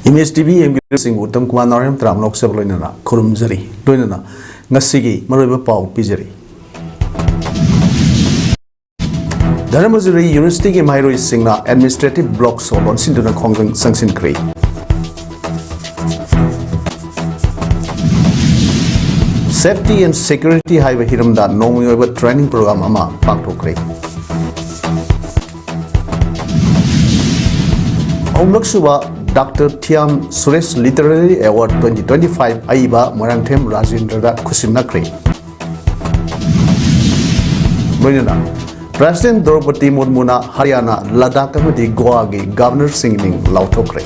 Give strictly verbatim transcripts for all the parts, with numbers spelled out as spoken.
Image T V ꯌꯦꯡꯕꯤꯔꯤꯕꯁꯤꯡꯕꯨ Uttam Kumar ꯅꯥꯎꯔꯦꯝ ꯇꯔꯥꯝꯅ ꯂꯧꯖꯕ ꯂꯣꯏꯅꯅ ꯈꯨꯔꯨꯝꯖꯔꯤ꯫ ꯂꯣꯏꯅꯅ ꯉꯁꯤꯒꯤ ꯃꯔꯨꯑꯣꯏꯕ ꯄꯥꯎ ꯄꯤꯖꯔꯤ꯫ ꯙꯅꯃꯟꯖꯨꯔꯤ ꯌꯨꯅꯤꯚꯔꯁꯤꯇꯤꯒꯤ ꯃꯍꯩꯔꯣꯏꯁꯤꯡꯅ administrative block ꯁꯣ ꯂꯣꯟꯁꯤꯟꯗꯨꯅ ꯈꯣꯡꯖꯪ ꯆꯪꯁꯤꯟꯈ꯭ꯔꯦ꯫ Safety and security ꯍꯥꯏꯕ ꯍꯤꯔꯝꯗ ꯅꯣꯡꯃꯒꯤ ꯑꯣꯏꯕ training program ꯑꯃ ꯄꯥꯡꯊꯣꯛꯈ꯭ꯔꯦ꯫ ꯑꯍꯨꯝꯂꯛꯁꯨꯕ doctor Thiyam Suresh Literary Award twenty twenty-five ꯑꯏꯕ ꯃꯣꯏꯔꯥꯡꯊꯦꯝ ꯔꯥꯖꯦꯟꯗ꯭ꯔꯗ ꯈꯨꯠꯁꯤꯟꯅꯈ꯭ꯔꯦ꯫ ꯂꯣꯏꯅꯅ President ꯗ꯭ꯔꯧꯄꯗꯤ ꯃꯨꯔꯃꯨꯅ ꯍꯔꯤꯌꯥꯅꯥ, ꯂꯗꯥꯈ ꯑꯃꯗꯤ ꯒꯣꯋꯥꯒꯤ ꯒꯕꯔꯅꯔꯁꯤꯡꯒꯤ ꯃꯤꯡ ꯂꯥꯎꯊꯣꯛꯈ꯭ꯔꯦ꯫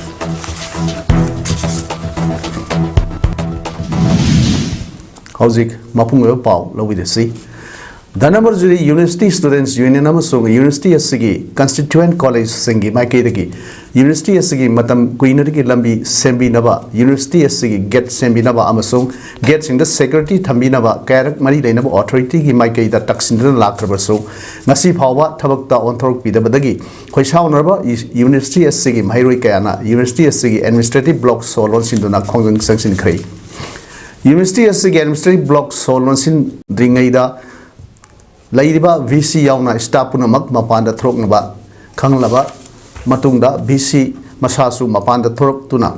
ꯍꯧꯖꯤꯛ ꯃꯄꯨꯡ ꯑꯣꯏꯕ ꯄꯥꯎ ꯂꯧꯕꯤꯔꯁꯤ꯫ ꯙꯅꯃꯟꯖꯨꯔꯤ ꯌꯨꯅꯤꯚꯔꯁꯤꯇꯤ ꯁ꯭ꯇꯨꯗꯦꯟꯠꯁ ꯌꯨꯅꯤꯌꯟ ꯑꯃꯁꯨꯡ ꯌꯨꯅꯤꯚꯔꯁꯤꯇꯤ ꯑꯁꯤꯒꯤ ꯀꯟꯁꯇꯤꯇ꯭ꯌꯨꯌꯦꯟꯠ ꯀꯣꯂꯦꯖꯁꯤꯡꯒꯤ ꯃꯥꯏꯀꯩꯗꯒꯤ ꯌꯨꯅꯤꯚꯔꯁꯤꯇꯤ ꯑꯁꯤꯒꯤ ꯃꯇꯝ ꯀꯨꯏꯅꯗꯒꯤ ꯂꯝꯕꯤ ꯁꯦꯝꯕꯤꯅꯕ, ꯌꯨꯅꯤꯚꯔꯁꯤꯇꯤ ꯑꯁꯤꯒꯤ ꯒꯦꯠ ꯁꯦꯝꯕꯤꯅꯕ ꯑꯃꯁꯨꯡ ꯒꯦꯠꯁꯤꯡꯗ ꯁꯦꯀ꯭ꯌꯨꯔꯤꯇꯤ ꯊꯝꯕꯤꯅꯕ ꯀꯌꯥꯔꯛ ꯃꯔꯤ ꯂꯩꯅꯕ ꯑꯣꯊꯣꯔꯤꯇꯤꯒꯤ ꯃꯥꯏꯀꯩꯗ ꯇꯛꯁꯤꯟꯗꯨꯅ ꯂꯥꯛꯇ꯭ꯔꯕꯁꯨ, ꯉꯁꯤ ꯐꯥꯎꯕ ꯊꯕꯛꯇ ꯑꯣꯟꯊꯣꯔꯛꯄꯤꯗꯕꯗꯒꯤ ꯈꯣꯏꯁꯥꯎꯅꯔꯕ ꯌꯨꯅꯤꯚꯔꯁꯤꯇꯤ ꯑꯁꯤꯒꯤ ꯃꯍꯩꯔꯣꯏ ꯀꯌꯥꯅ ꯌꯨꯅꯤꯚꯔꯁꯤꯇꯤ ꯑꯁꯤꯒꯤ administrative block ꯁꯣ ꯂꯣꯟꯁꯤꯟꯗꯨꯅ ꯈꯣꯡꯖꯪ ꯆꯪꯁꯤꯟꯈ꯭ꯔꯦ꯫ ꯌꯨꯅꯤꯚꯔꯁꯤꯇꯤ ꯑꯁꯤꯒꯤ administrative block ꯁꯣ ꯂꯣꯟꯁꯤꯟꯗ꯭ꯔꯤꯉꯩꯗ ꯂꯩꯔꯤꯕ ꯚꯤ ꯁꯤ ꯌꯥꯎꯅ staff ꯄꯨꯝꯅꯃꯛ ꯃꯄꯥꯟꯗ ꯊꯣꯔꯛꯅꯕ ꯈꯪꯂꯕ ꯃꯇꯨꯡꯗ, ꯚꯤ ꯁꯤ ꯃꯁꯥꯁꯨ ꯃꯄꯥꯟꯗ ꯊꯣꯔꯛꯇꯨꯅ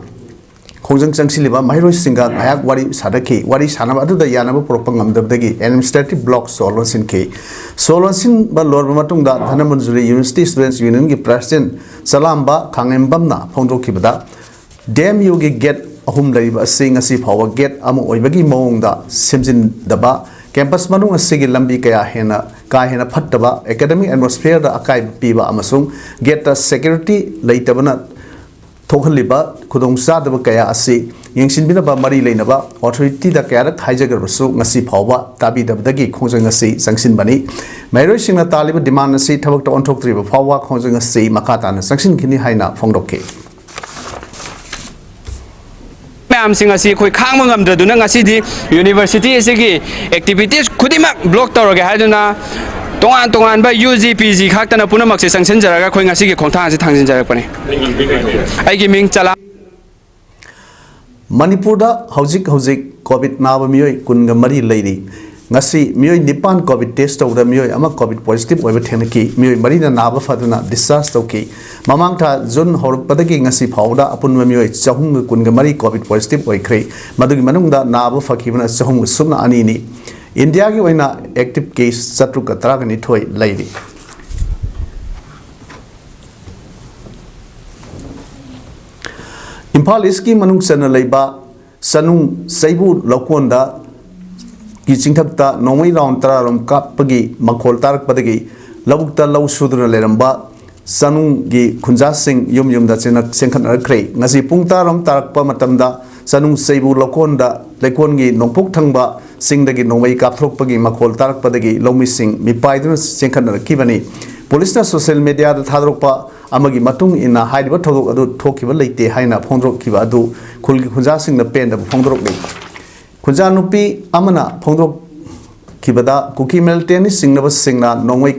ꯈꯣꯡꯖꯪ ꯆꯪꯁꯤꯜꯂꯤꯕ ꯃꯍꯩꯔꯣꯏꯁꯤꯡꯒ ꯉꯥꯏꯍꯥꯛ ꯋꯥꯔꯤ ꯁꯥꯅꯈꯤ꯫ ꯋꯥꯔꯤ ꯁꯥꯅꯕ ꯑꯗꯨꯗ ꯌꯥꯅꯕ ꯄꯨꯔꯛꯄ ꯉꯝꯗꯕꯗꯒꯤ administrative block ꯁꯣ ꯂꯣꯟꯁꯤꯟꯈꯤ꯫ ꯁꯣ ꯂꯣꯟꯁꯤꯟꯕ ꯂꯣꯏꯔꯕ ꯃꯇꯨꯡꯗ, Dhanamanjuri university ꯁ꯭ꯇꯨꯗꯦꯟꯠꯁ ꯌꯨꯅꯤꯌꯟꯒꯤ president ꯆꯂꯥꯝꯕ ꯈꯥꯡꯉꯦꯝꯕꯝꯅ ꯐꯣꯡꯗꯣꯛꯈꯤꯕꯗ, D M ꯌꯨꯒꯤ ꯒꯦꯠ ꯑꯍꯨꯝ ꯂꯩꯔꯤꯕ ꯑꯁꯤ ꯉꯁꯤ ꯐꯥꯎꯕ ꯒꯦꯠ ꯑꯃ ꯑꯣꯏꯕꯒꯤ ꯃꯑꯣꯡꯗ ꯁꯦꯝꯖꯤꯟꯗꯕ, ꯀꯦꯝꯄꯁ ꯃꯅꯨꯡ ꯑꯁꯤꯒꯤ ꯂꯝꯕꯤ ꯀꯌꯥ ꯍꯦꯟꯅ, ꯀꯥ ꯍꯦꯟꯅ ꯐꯠꯇꯕ, academic atmosphere ꯗ ꯑꯀꯥꯏꯕ ꯄꯤꯕ ꯑꯃꯁꯨꯡ ꯒꯦꯠꯇ ꯁꯦꯀ꯭ꯌꯨꯔꯤꯇꯤ ꯂꯩꯇꯕꯅ ꯊꯣꯛꯍꯜꯂꯤꯕ ꯈꯨꯗꯣꯡꯆꯥꯗꯕ ꯀꯌꯥ ꯑꯁꯤ ꯌꯦꯡꯁꯤꯟꯕꯤꯅꯕ ꯃꯔꯤ ꯂꯩꯅꯕ ꯑꯣꯊꯣꯔꯤꯇꯤꯗ ꯀꯌꯥꯔꯛ ꯍꯥꯏꯖꯈ꯭ꯔꯕꯁꯨ ꯉꯁꯤ ꯐꯥꯎꯕ ꯇꯥꯕꯤꯗꯕꯗꯒꯤ ꯈꯣꯡꯖꯪ ꯑꯁꯤ ꯆꯪꯁꯤꯟꯕꯅꯤ꯫ ꯃꯍꯩꯔꯣꯏꯁꯤꯡꯅ ꯇꯥꯜꯂꯤꯕ ꯗꯤꯃꯥꯟ ꯑꯁꯤ ꯊꯕꯛꯇ ꯑꯣꯟꯊꯣꯛꯇ꯭ꯔꯤꯕ ꯐꯥꯎꯕ ꯈꯣꯡꯖꯪ ꯑꯁꯤ ꯃꯈꯥ ꯇꯥꯅ ꯆꯪꯁꯤꯟꯈꯤꯅꯤ ꯍꯥꯏꯅ ꯐꯣꯡꯗꯣꯛꯈꯤ꯫ ꯃꯌꯥꯝꯁꯤꯡ ꯑꯁꯤ ꯑꯩꯈꯣꯏ ꯈꯥꯡꯕ ꯉꯝꯗ꯭ꯔꯗꯨꯅ ꯉꯁꯤꯗꯤ ꯌꯨꯅꯤꯚꯔꯁꯤꯇꯤ ꯑꯁꯤꯒꯤ ꯑꯦꯛꯇꯤꯚꯤꯇꯤꯁ ꯈꯨꯗꯤꯡꯃꯛ ꯕ꯭ꯂꯣꯛ ꯇꯧꯔꯒꯦ ꯍꯥꯏꯗꯨꯅ ꯇꯣꯉꯥꯟ ꯇꯣꯉꯥꯟꯕ ꯌꯨ ꯖꯤ, ꯄꯤ ꯖꯤ ꯈꯥꯛꯇꯅ ꯄꯨꯝꯅꯃꯛꯁꯦ ꯆꯪꯁꯤꯟꯖꯔꯒ ꯑꯩꯈꯣꯏ ꯉꯁꯤꯒꯤ ꯈꯣꯡꯊꯥꯡ ꯑꯁꯤ ꯊꯥꯡꯖꯤꯟꯖꯔꯛꯄꯅꯤ꯫ ꯑꯩꯒꯤ ꯃꯤꯡ ꯆꯂꯥ ꯃꯅꯤꯄꯨꯔꯗ ꯍꯧꯖꯤꯛ ꯍꯧꯖꯤꯛ ꯀꯣꯚꯤꯗ ꯅꯥꯕ ꯃꯤꯑꯣꯏ ꯀꯨꯟꯒ ꯃꯔꯤ ꯂꯩꯔꯤ꯫ ꯉꯁꯤ ꯃꯤꯑꯣꯏ ꯅꯤꯄꯥꯟ ꯀꯣꯚꯤꯗ ꯇꯦꯁ ꯇꯧꯕꯗ ꯃꯤꯑꯣꯏ ꯑꯃ ꯀꯣꯚꯤꯗ ꯄꯣꯖꯤꯇꯤꯚ ꯑꯣꯏꯕ ꯊꯦꯡꯅꯈꯤ꯫ ꯃꯤꯑꯣꯏ ꯃꯔꯤꯅ ꯅꯥꯕ ꯐꯗꯨꯅ ꯗꯤꯁꯆꯥꯔꯖ ꯇꯧꯈꯤ꯫ ꯃꯃꯥꯡ ꯊꯥ ꯖꯨꯟ ꯍꯧꯔꯛꯄꯗꯒꯤ ꯉꯁꯤ ꯐꯥꯎꯕꯗ ꯑꯄꯨꯟꯕ ꯃꯤꯑꯣꯏ ꯆꯍꯨꯝꯒ ꯀꯨꯟꯒ ꯃꯔꯤ ꯀꯣꯚꯤꯗ ꯄꯣꯖꯤꯇꯤꯚ ꯑꯣꯏꯈ꯭ꯔꯦ꯫ ꯃꯗꯨꯒꯤ ꯃꯅꯨꯡꯗ ꯅꯥꯕ ꯐꯈꯤꯕꯅ ꯆꯍꯨꯝꯒ ꯁꯨꯞꯅ ꯑꯅꯤꯅꯤ꯫ ꯏꯟꯗꯤꯌꯥꯒꯤ ꯑꯣꯏꯅ ꯑꯦꯛꯇꯤꯚ ꯀꯦꯁ ꯆꯥꯇ꯭ꯔꯨꯛꯀ ꯇꯔꯥꯒ ꯅꯤꯊꯣꯏ ꯂꯩꯔꯤ꯫ ꯏꯝꯐꯥꯜ ꯏꯁꯀꯤ ꯃꯅꯨꯡ ꯆꯟꯅ ꯂꯩꯕ ꯆꯅꯨꯡ ꯆꯩꯕꯨ ꯂꯧꯀꯣꯟꯗ ꯒꯤ ꯆꯤꯡꯊꯛꯇ ꯅꯣꯡꯃꯩ ꯔꯥꯎꯟ ꯇꯔꯥꯔꯣꯝ ꯀꯥꯞꯄꯒꯤ ꯃꯈꯣꯜ ꯇꯥꯔꯛꯄꯗꯒꯤ ꯂꯧꯕꯨꯛꯇ ꯂꯧ ꯁꯨꯗꯨꯅ ꯂꯩꯔꯝꯕ ꯆꯅꯨꯡꯒꯤ ꯈꯨꯟꯖꯥꯁꯤꯡ ꯌꯨꯝ ꯌꯨꯝꯗ ꯆꯦꯟꯅ-, ꯆꯦꯟꯈꯠꯅꯔꯛꯈ꯭ꯔꯦ꯫ ꯉꯁꯤ ꯄꯨꯡ ꯇꯔꯥꯔꯣꯝ ꯇꯥꯔꯛꯄ ꯃꯇꯝꯗ ꯆꯅꯨꯡ ꯆꯩꯕꯨ ꯂꯧꯀꯣꯟꯗ, ꯂꯩꯀꯣꯟꯒꯤ ꯅꯣꯡꯄꯣꯛ ꯊꯪꯕ ꯆꯤꯡꯗꯒꯤ ꯅꯣꯡꯃꯩ ꯀꯥꯞꯊꯣꯔꯛꯄꯒꯤ ꯃꯈꯣꯜ ꯇꯥꯔꯛꯄꯗꯒꯤ ꯂꯧꯃꯤꯁꯤꯡ ꯃꯤꯄꯥꯏꯗꯨꯅ ꯆꯦꯟꯈꯠꯅꯔꯛꯈꯤꯕꯅꯤ꯫ ꯄꯨꯂꯤꯁꯅ ꯁꯣꯁꯤꯌꯦꯜ ꯃꯤꯗꯤꯌꯥꯗ ꯊꯥꯗꯣꯔꯛꯄ ꯑꯃꯒꯤ ꯃꯇꯨꯡ ꯏꯟꯅ ꯍꯥꯏꯔꯤꯕ ꯊꯧꯗꯣꯛ ꯑꯗꯨ ꯊꯣꯛꯈꯤꯕ ꯂꯩꯇꯦ ꯍꯥꯏꯅ ꯐꯣꯡꯗꯣꯔꯛꯈꯤꯕ ꯑꯗꯨ ꯈꯨꯜꯒꯤ ꯈꯨꯟꯖꯥꯁꯤꯡꯅ ꯄꯦꯟꯗꯕ ꯐꯣꯡꯗꯣꯔꯛꯂꯤ꯫ ꯈꯨꯟꯖꯥ ꯅꯨꯄꯤ ꯑꯃꯅ ꯐꯣꯡꯗꯣꯔꯛꯈꯤꯕꯗ, ꯀꯨꯀꯤ ꯃꯤꯂꯤꯇꯦꯟꯠꯅꯤ ꯆꯤꯡꯅꯕꯁꯤꯡꯅ ꯅꯣꯡꯃꯩ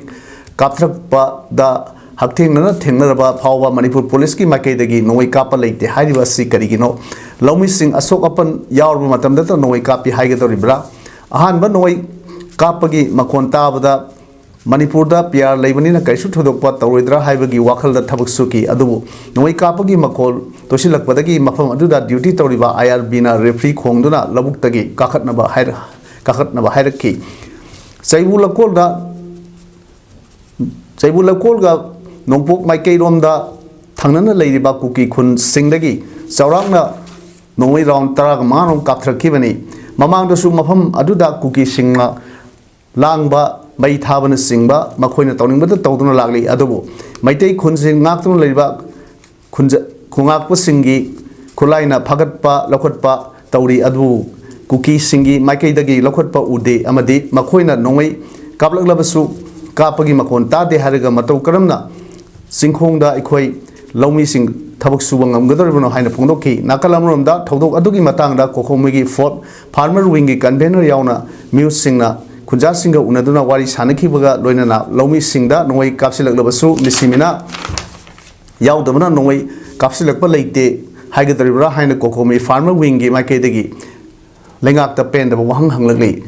ꯀꯥꯞꯊꯔꯛꯄꯗ ꯍꯛꯊꯦꯡꯅꯅ ꯊꯦꯡꯅꯔꯕ ꯐꯥꯎꯕ ꯃꯅꯤꯄꯨꯔ ꯄꯨꯂꯤꯁꯀꯤ ꯃꯥꯏꯀꯩꯗꯒꯤ ꯅꯣꯡꯃꯩ ꯀꯥꯞꯄ ꯂꯩꯇꯦ ꯍꯥꯏꯔꯤꯕ ꯑꯁꯤ ꯀꯔꯤꯒꯤꯅꯣ? ꯂꯧꯃꯤꯁꯤꯡ ꯑꯁꯣꯛ ꯑꯄꯟ ꯌꯥꯎꯔꯕ ꯃꯇꯝꯗꯇ ꯅꯣꯡꯃꯩ ꯀꯥꯞꯄꯤ ꯍꯥꯏꯒꯗꯧꯔꯤꯕ꯭ꯔꯥ? ꯑꯍꯥꯟꯕ ꯅꯣꯡꯃꯩ ꯀꯥꯞꯄꯒꯤ ꯃꯈꯣꯟ ꯇꯥꯕꯗ ꯃꯅꯤꯄꯨꯔꯗ ꯄꯤ ꯑꯥꯔ ꯂꯩꯕꯅꯤꯅ ꯀꯔꯤꯁꯨ ꯊꯣꯏꯗꯣꯛꯄ ꯇꯧꯔꯣꯏꯗ꯭ꯔꯥ ꯍꯥꯏꯕꯒꯤ ꯋꯥꯈꯜꯗ ꯊꯕꯛ ꯁꯨꯈꯤ꯫ ꯑꯗꯨꯕꯨ ꯅꯣꯡꯃꯩ ꯀꯥꯞꯄꯒꯤ ꯃꯈꯣꯜ ꯇꯣꯏꯁꯤꯜꯂꯛꯄꯗꯒꯤ ꯃꯐꯝ ꯑꯗꯨꯗ ꯗ꯭ꯌꯨꯇꯤ ꯇꯧꯔꯤꯕ ꯑꯥꯏ ꯑꯥꯔ ꯕꯤꯅ ꯔꯦꯐ꯭ꯔꯤ ꯈꯣꯡꯗꯨꯅ ꯂꯧꯕꯨꯛꯇꯒꯤ ꯀꯥꯈꯠꯅꯕ ꯍꯥꯏꯔ-, ꯀꯥꯈꯠꯅꯕ ꯍꯥꯏꯔꯛꯈꯤ꯫ ꯆꯩꯕꯨ ꯂꯧꯀꯣꯜꯗ, ꯆꯩꯕꯨ ꯂꯧꯀꯣꯜꯒ ꯅꯣꯡꯄꯣꯛ ꯃꯥꯏꯀꯩꯔꯣꯝꯗ ꯊꯪꯅꯅ ꯂꯩꯔꯤꯕ ꯀꯨꯀꯤ ꯈꯨꯟꯁꯤꯡꯗꯒꯤ ꯆꯥꯎꯔꯥꯛꯅ ꯅꯣꯡꯃꯩ ꯔꯥꯎꯟ ꯇꯔꯥꯒ ꯃꯉꯥꯔꯣꯝ ꯀꯥꯞꯊꯔꯛꯈꯤꯕꯅꯤ꯫ ꯃꯃꯥꯡꯗꯁꯨ ꯃꯐꯝ ꯑꯗꯨꯗ ꯀꯨꯀꯤꯁꯤꯡꯅ ꯂꯥꯡꯕ, ꯃꯩ ꯊꯥꯕꯅꯆꯤꯡꯕ ꯃꯈꯣꯏꯅ ꯇꯧꯅꯤꯡꯕꯗ ꯇꯧꯗꯨꯅ ꯂꯥꯛꯂꯤ꯫ ꯑꯗꯨꯕꯨ ꯃꯩꯇꯩ ꯈꯨꯟꯁꯤꯡ ꯉꯥꯛꯇꯨꯅ ꯂꯩꯔꯤꯕ ꯈꯨꯟꯖ-, ꯈꯨꯉꯥꯛꯄꯁꯤꯡꯒꯤ ꯈꯨꯠꯂꯥꯏꯅ ꯐꯥꯒꯠꯄ ꯂꯧꯈꯠꯄ ꯇꯧꯔꯤ꯫ ꯑꯗꯨꯕꯨ ꯀꯨꯀꯤꯁꯤꯡꯒꯤ ꯃꯥꯏꯀꯩꯗꯒꯤ ꯂꯧꯈꯠꯄ ꯎꯗꯦ ꯑꯃꯗꯤ ꯃꯈꯣꯏꯅ ꯅꯣꯡꯃꯩ ꯀꯥꯞꯂꯛꯂꯕꯁꯨ ꯀꯥꯞꯄꯒꯤ ꯃꯈꯣꯟ ꯇꯥꯗꯦ ꯍꯥꯏꯔꯒ ꯃꯇꯧ ꯀꯔꯝꯅ ꯆꯤꯡꯈꯣꯡꯗ ꯑꯩꯈꯣꯏ ꯂꯧꯃꯤꯁꯤꯡ ꯊꯕꯛ ꯁꯨꯕ ꯉꯝꯒꯗꯧꯔꯤꯕꯅꯣ ꯍꯥꯏꯅ ꯐꯣꯡꯗꯣꯛꯈꯤ꯫ ꯅꯥꯀꯜ ꯑꯃꯔꯣꯝꯗ ꯊꯧꯗꯣꯛ ꯑꯗꯨꯒꯤ ꯃꯇꯥꯡꯗ ꯀꯣꯈꯣꯡꯃꯩꯒꯤ ꯐꯣꯔꯠ ꯐꯥꯔꯃꯔ ꯋꯤꯡꯒꯤ ꯀꯟꯚꯦꯅꯔ ꯌꯥꯎꯅ ꯃꯤꯑꯣꯏꯁꯤꯡꯅ ꯈꯨꯟꯖꯥꯁꯤꯡꯒ ꯎꯅꯗꯨꯅ ꯋꯥꯔꯤ ꯁꯥꯟꯅꯈꯤꯕꯒ ꯂꯣꯏꯅꯅ ꯂꯧꯃꯤꯁꯤꯡꯗ ꯅꯣꯡꯃꯩ ꯀꯥꯞꯁꯤꯜꯂꯛꯂꯕꯁꯨ ꯃꯤꯁꯤ ꯃꯤꯅꯥ ꯌꯥꯎꯗꯕꯅ ꯅꯣꯡꯃꯩ ꯀꯥꯞꯁꯤꯜꯂꯛꯄ ꯂꯩꯇꯦ꯫ ꯍꯥꯏꯒꯗꯧꯔꯤꯕ꯭ꯔꯥ ꯍꯥꯏꯅ COCOMI Farmer Wingꯒꯤ ꯃꯥꯏꯀꯩꯗꯒꯤ ꯂꯩꯉꯥꯛꯇ ꯄꯦꯟꯗꯕ ꯋꯥꯍꯪ ꯍꯪꯂꯛꯂꯤ꯫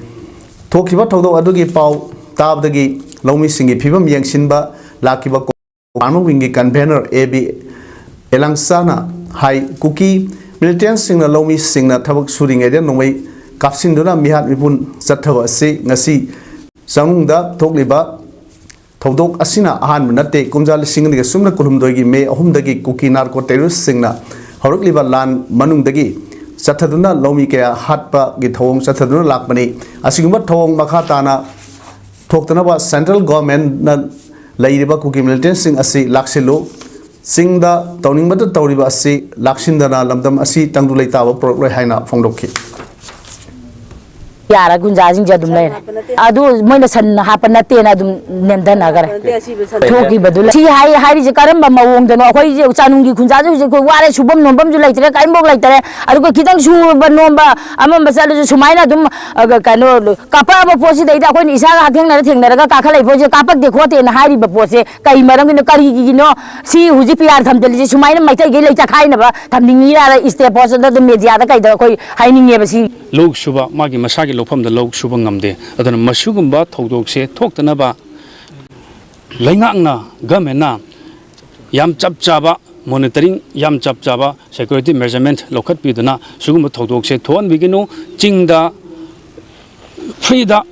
ꯊꯣꯛꯈꯤꯕ ꯊꯧꯗꯣꯛ ꯑꯗꯨꯒꯤ ꯄꯥꯎ ꯇꯥꯕꯗꯒꯤ ꯂꯧꯃꯤꯁꯤꯡꯒꯤ ꯐꯤꯕꯝ ꯌꯦꯡꯁꯤꯟꯕ ꯂꯥꯛꯈꯤꯕ Farmer Wingꯒꯤ convener A B ꯑꯦꯂꯥꯡꯁꯥꯅ ꯍꯥꯏ, ꯀꯨꯀꯤ militantꯁꯤꯡꯅ ꯂꯧꯃꯤꯁꯤꯡꯅ ꯊꯕꯛ ꯁꯨꯔꯤꯉꯩꯗ ꯅꯣꯡꯃꯩ ꯀꯥꯞꯁꯤꯟꯗꯨꯅ ꯃꯤꯍꯥꯠ ꯃꯤꯄꯨꯟ ꯆꯠꯊꯕ ꯑꯁꯤ ꯉꯁꯤ ꯆꯥꯛꯅꯨꯡꯗ ꯊꯣꯛꯂꯤꯕ ꯊꯧꯗꯣꯛ ꯑꯁꯤꯅ ꯑꯍꯥꯟꯕ ꯅꯠꯇꯦ꯫ ꯀꯨꯝꯖꯥ ꯂꯤꯁꯤꯡ ꯑꯅꯤꯒ ꯁꯨꯞꯅ ꯀꯨꯟꯍꯨꯝꯗꯣꯏꯒꯤ ꯃꯦ ꯑꯍꯨꯝꯗꯒꯤ ꯀꯨꯀꯤ narco terroristꯁꯤꯡꯅ ꯍꯧꯔꯛꯂꯤꯕ ꯂꯥꯟ ꯃꯅꯨꯡꯗꯒꯤ ꯆꯠꯊꯗꯨꯅ ꯂꯧꯃꯤ ꯀꯌꯥ ꯍꯥꯠꯄꯒꯤ ꯊꯧꯑꯣꯡ ꯆꯠꯊꯗꯨꯅ ꯂꯥꯛꯄꯅꯤ꯫ ꯑꯁꯤꯒꯨꯝꯕ ꯊꯧꯑꯣꯡ ꯃꯈꯥ ꯇꯥꯅ ꯊꯣꯛꯇꯅꯕ central governmentꯅ ꯂꯩꯔꯤꯕ ꯀꯨꯀꯤ militantꯁꯤꯡ ꯑꯁꯤ ꯂꯥꯛꯁꯤꯜꯂꯨ, ꯆꯤꯡꯗ ꯇꯧꯅꯤꯡꯕꯇ ꯇꯧꯔꯤꯕ ꯑꯁꯤ ꯂꯥꯛꯁꯤꯟꯗꯅ ꯂꯝꯗꯝ ꯑꯁꯤ ꯇꯪꯗꯨ ꯂꯩꯇꯥꯕ ꯄꯨꯔꯛꯂꯣꯏ ꯍꯥꯏꯅ ꯐꯣꯡꯗꯣꯛꯈꯤ꯫ ꯌꯥꯔ ꯒꯨꯟꯖꯥꯁꯤꯡꯁꯦ ꯑꯗꯨꯝ ꯂꯩꯔꯦ꯫ ꯑꯗꯨ ꯃꯣꯏꯅ ꯁꯟ ꯍꯥꯠꯄ ꯅꯠꯇꯦꯅ ꯑꯗꯨꯝ ꯅꯦꯝꯊꯅꯈ꯭ꯔꯦ꯫ ꯊꯣꯛꯈꯤꯕꯗꯨ ꯁꯤ ꯍꯥꯏ-, ꯍꯥꯏꯔꯤꯁꯦ ꯀꯔꯝꯕ ꯃꯑꯣꯡꯗꯅꯣ? ꯑꯩꯈꯣꯏꯁꯦ ꯆꯥꯅꯨꯡꯒꯤ ꯈꯨꯟꯖꯥꯁꯤ ꯍꯧꯖꯤꯛ ꯑꯩꯈꯣꯏ ꯋꯥꯔꯦ, ꯁꯨꯐꯝ ꯅꯣꯝꯐꯝꯁꯨ ꯂꯩꯇ꯭ꯔꯦ, ꯀꯔꯤꯝꯐꯥꯎ ꯂꯩꯇꯔꯦ꯫ ꯑꯗꯨꯒ ꯈꯤꯇꯪ ꯁꯨꯕ ꯅꯣꯝꯕ ꯑꯃꯝꯕ ꯆꯠꯂꯁꯨ ꯁꯨꯃꯥꯏꯅ ꯑꯗꯨꯝ, ꯑ, ꯀꯩꯅꯣ, ꯀꯥꯞꯄꯛꯑꯕ ꯄꯣꯠꯁꯤꯗꯩꯗ ꯑꯩꯈꯣꯏꯅ ꯏꯁꯥꯒ ꯍꯛꯊꯦꯡꯅꯔ ꯊꯦꯡꯅꯔꯒ ꯀꯥꯈꯠꯂꯛꯏ ꯄꯣꯠꯁꯦ ꯀꯥꯞꯄꯛꯇꯦ ꯈꯣꯠꯇꯦꯅ ꯍꯥꯏꯔꯤꯕ ꯄꯣꯠꯁꯦ ꯀꯩ ꯃꯔꯝꯒꯤꯅꯣ, ꯀꯔꯤꯒꯤꯅꯣ? ꯁꯤ ꯍꯧꯖꯤꯛ PR ꯊꯝꯖꯤꯜꯂꯤꯁꯦ ꯁꯨꯃꯥꯏꯅ ꯃꯩꯇꯩꯈꯩ ꯂꯩ ꯆꯈꯥꯏꯅꯕ ꯊꯝꯅꯤꯡꯉꯤꯔꯥ? State post ꯑꯗꯨꯝ mediaꯗ ꯀꯩꯗ ꯑꯩꯈꯣꯏ ꯍꯥꯏꯅꯤꯡꯉꯦꯕ ꯁꯤ꯫ ꯂꯧ ꯁꯨꯕ ꯃꯥꯒꯤ ꯃꯁꯥꯒꯤ ꯂꯧꯐꯝꯗ ꯂꯧ ꯁꯨꯕ ꯉꯝꯗꯦ꯫ ꯑꯗꯨꯅ ꯃꯁꯤꯒꯨꯝꯕ ꯊꯧꯗꯣꯛꯁꯦ ꯊꯣꯛꯇꯅꯕ ꯂꯩꯉꯥꯛꯅ, governmentꯅ ꯌꯥꯝ ꯆꯞ ꯆꯥꯕ monitoring, ꯌꯥꯝ ꯆꯞ ꯆꯥꯕ security measurement ꯂꯧꯈꯠꯄꯤꯗꯨꯅ ꯁꯤꯒꯨꯝꯕ ꯊꯧꯗꯣꯛꯁꯦ ꯊꯣꯛꯍꯟꯕꯤꯒꯅꯨ꯫ ꯆꯤꯡꯗ freeꯗ,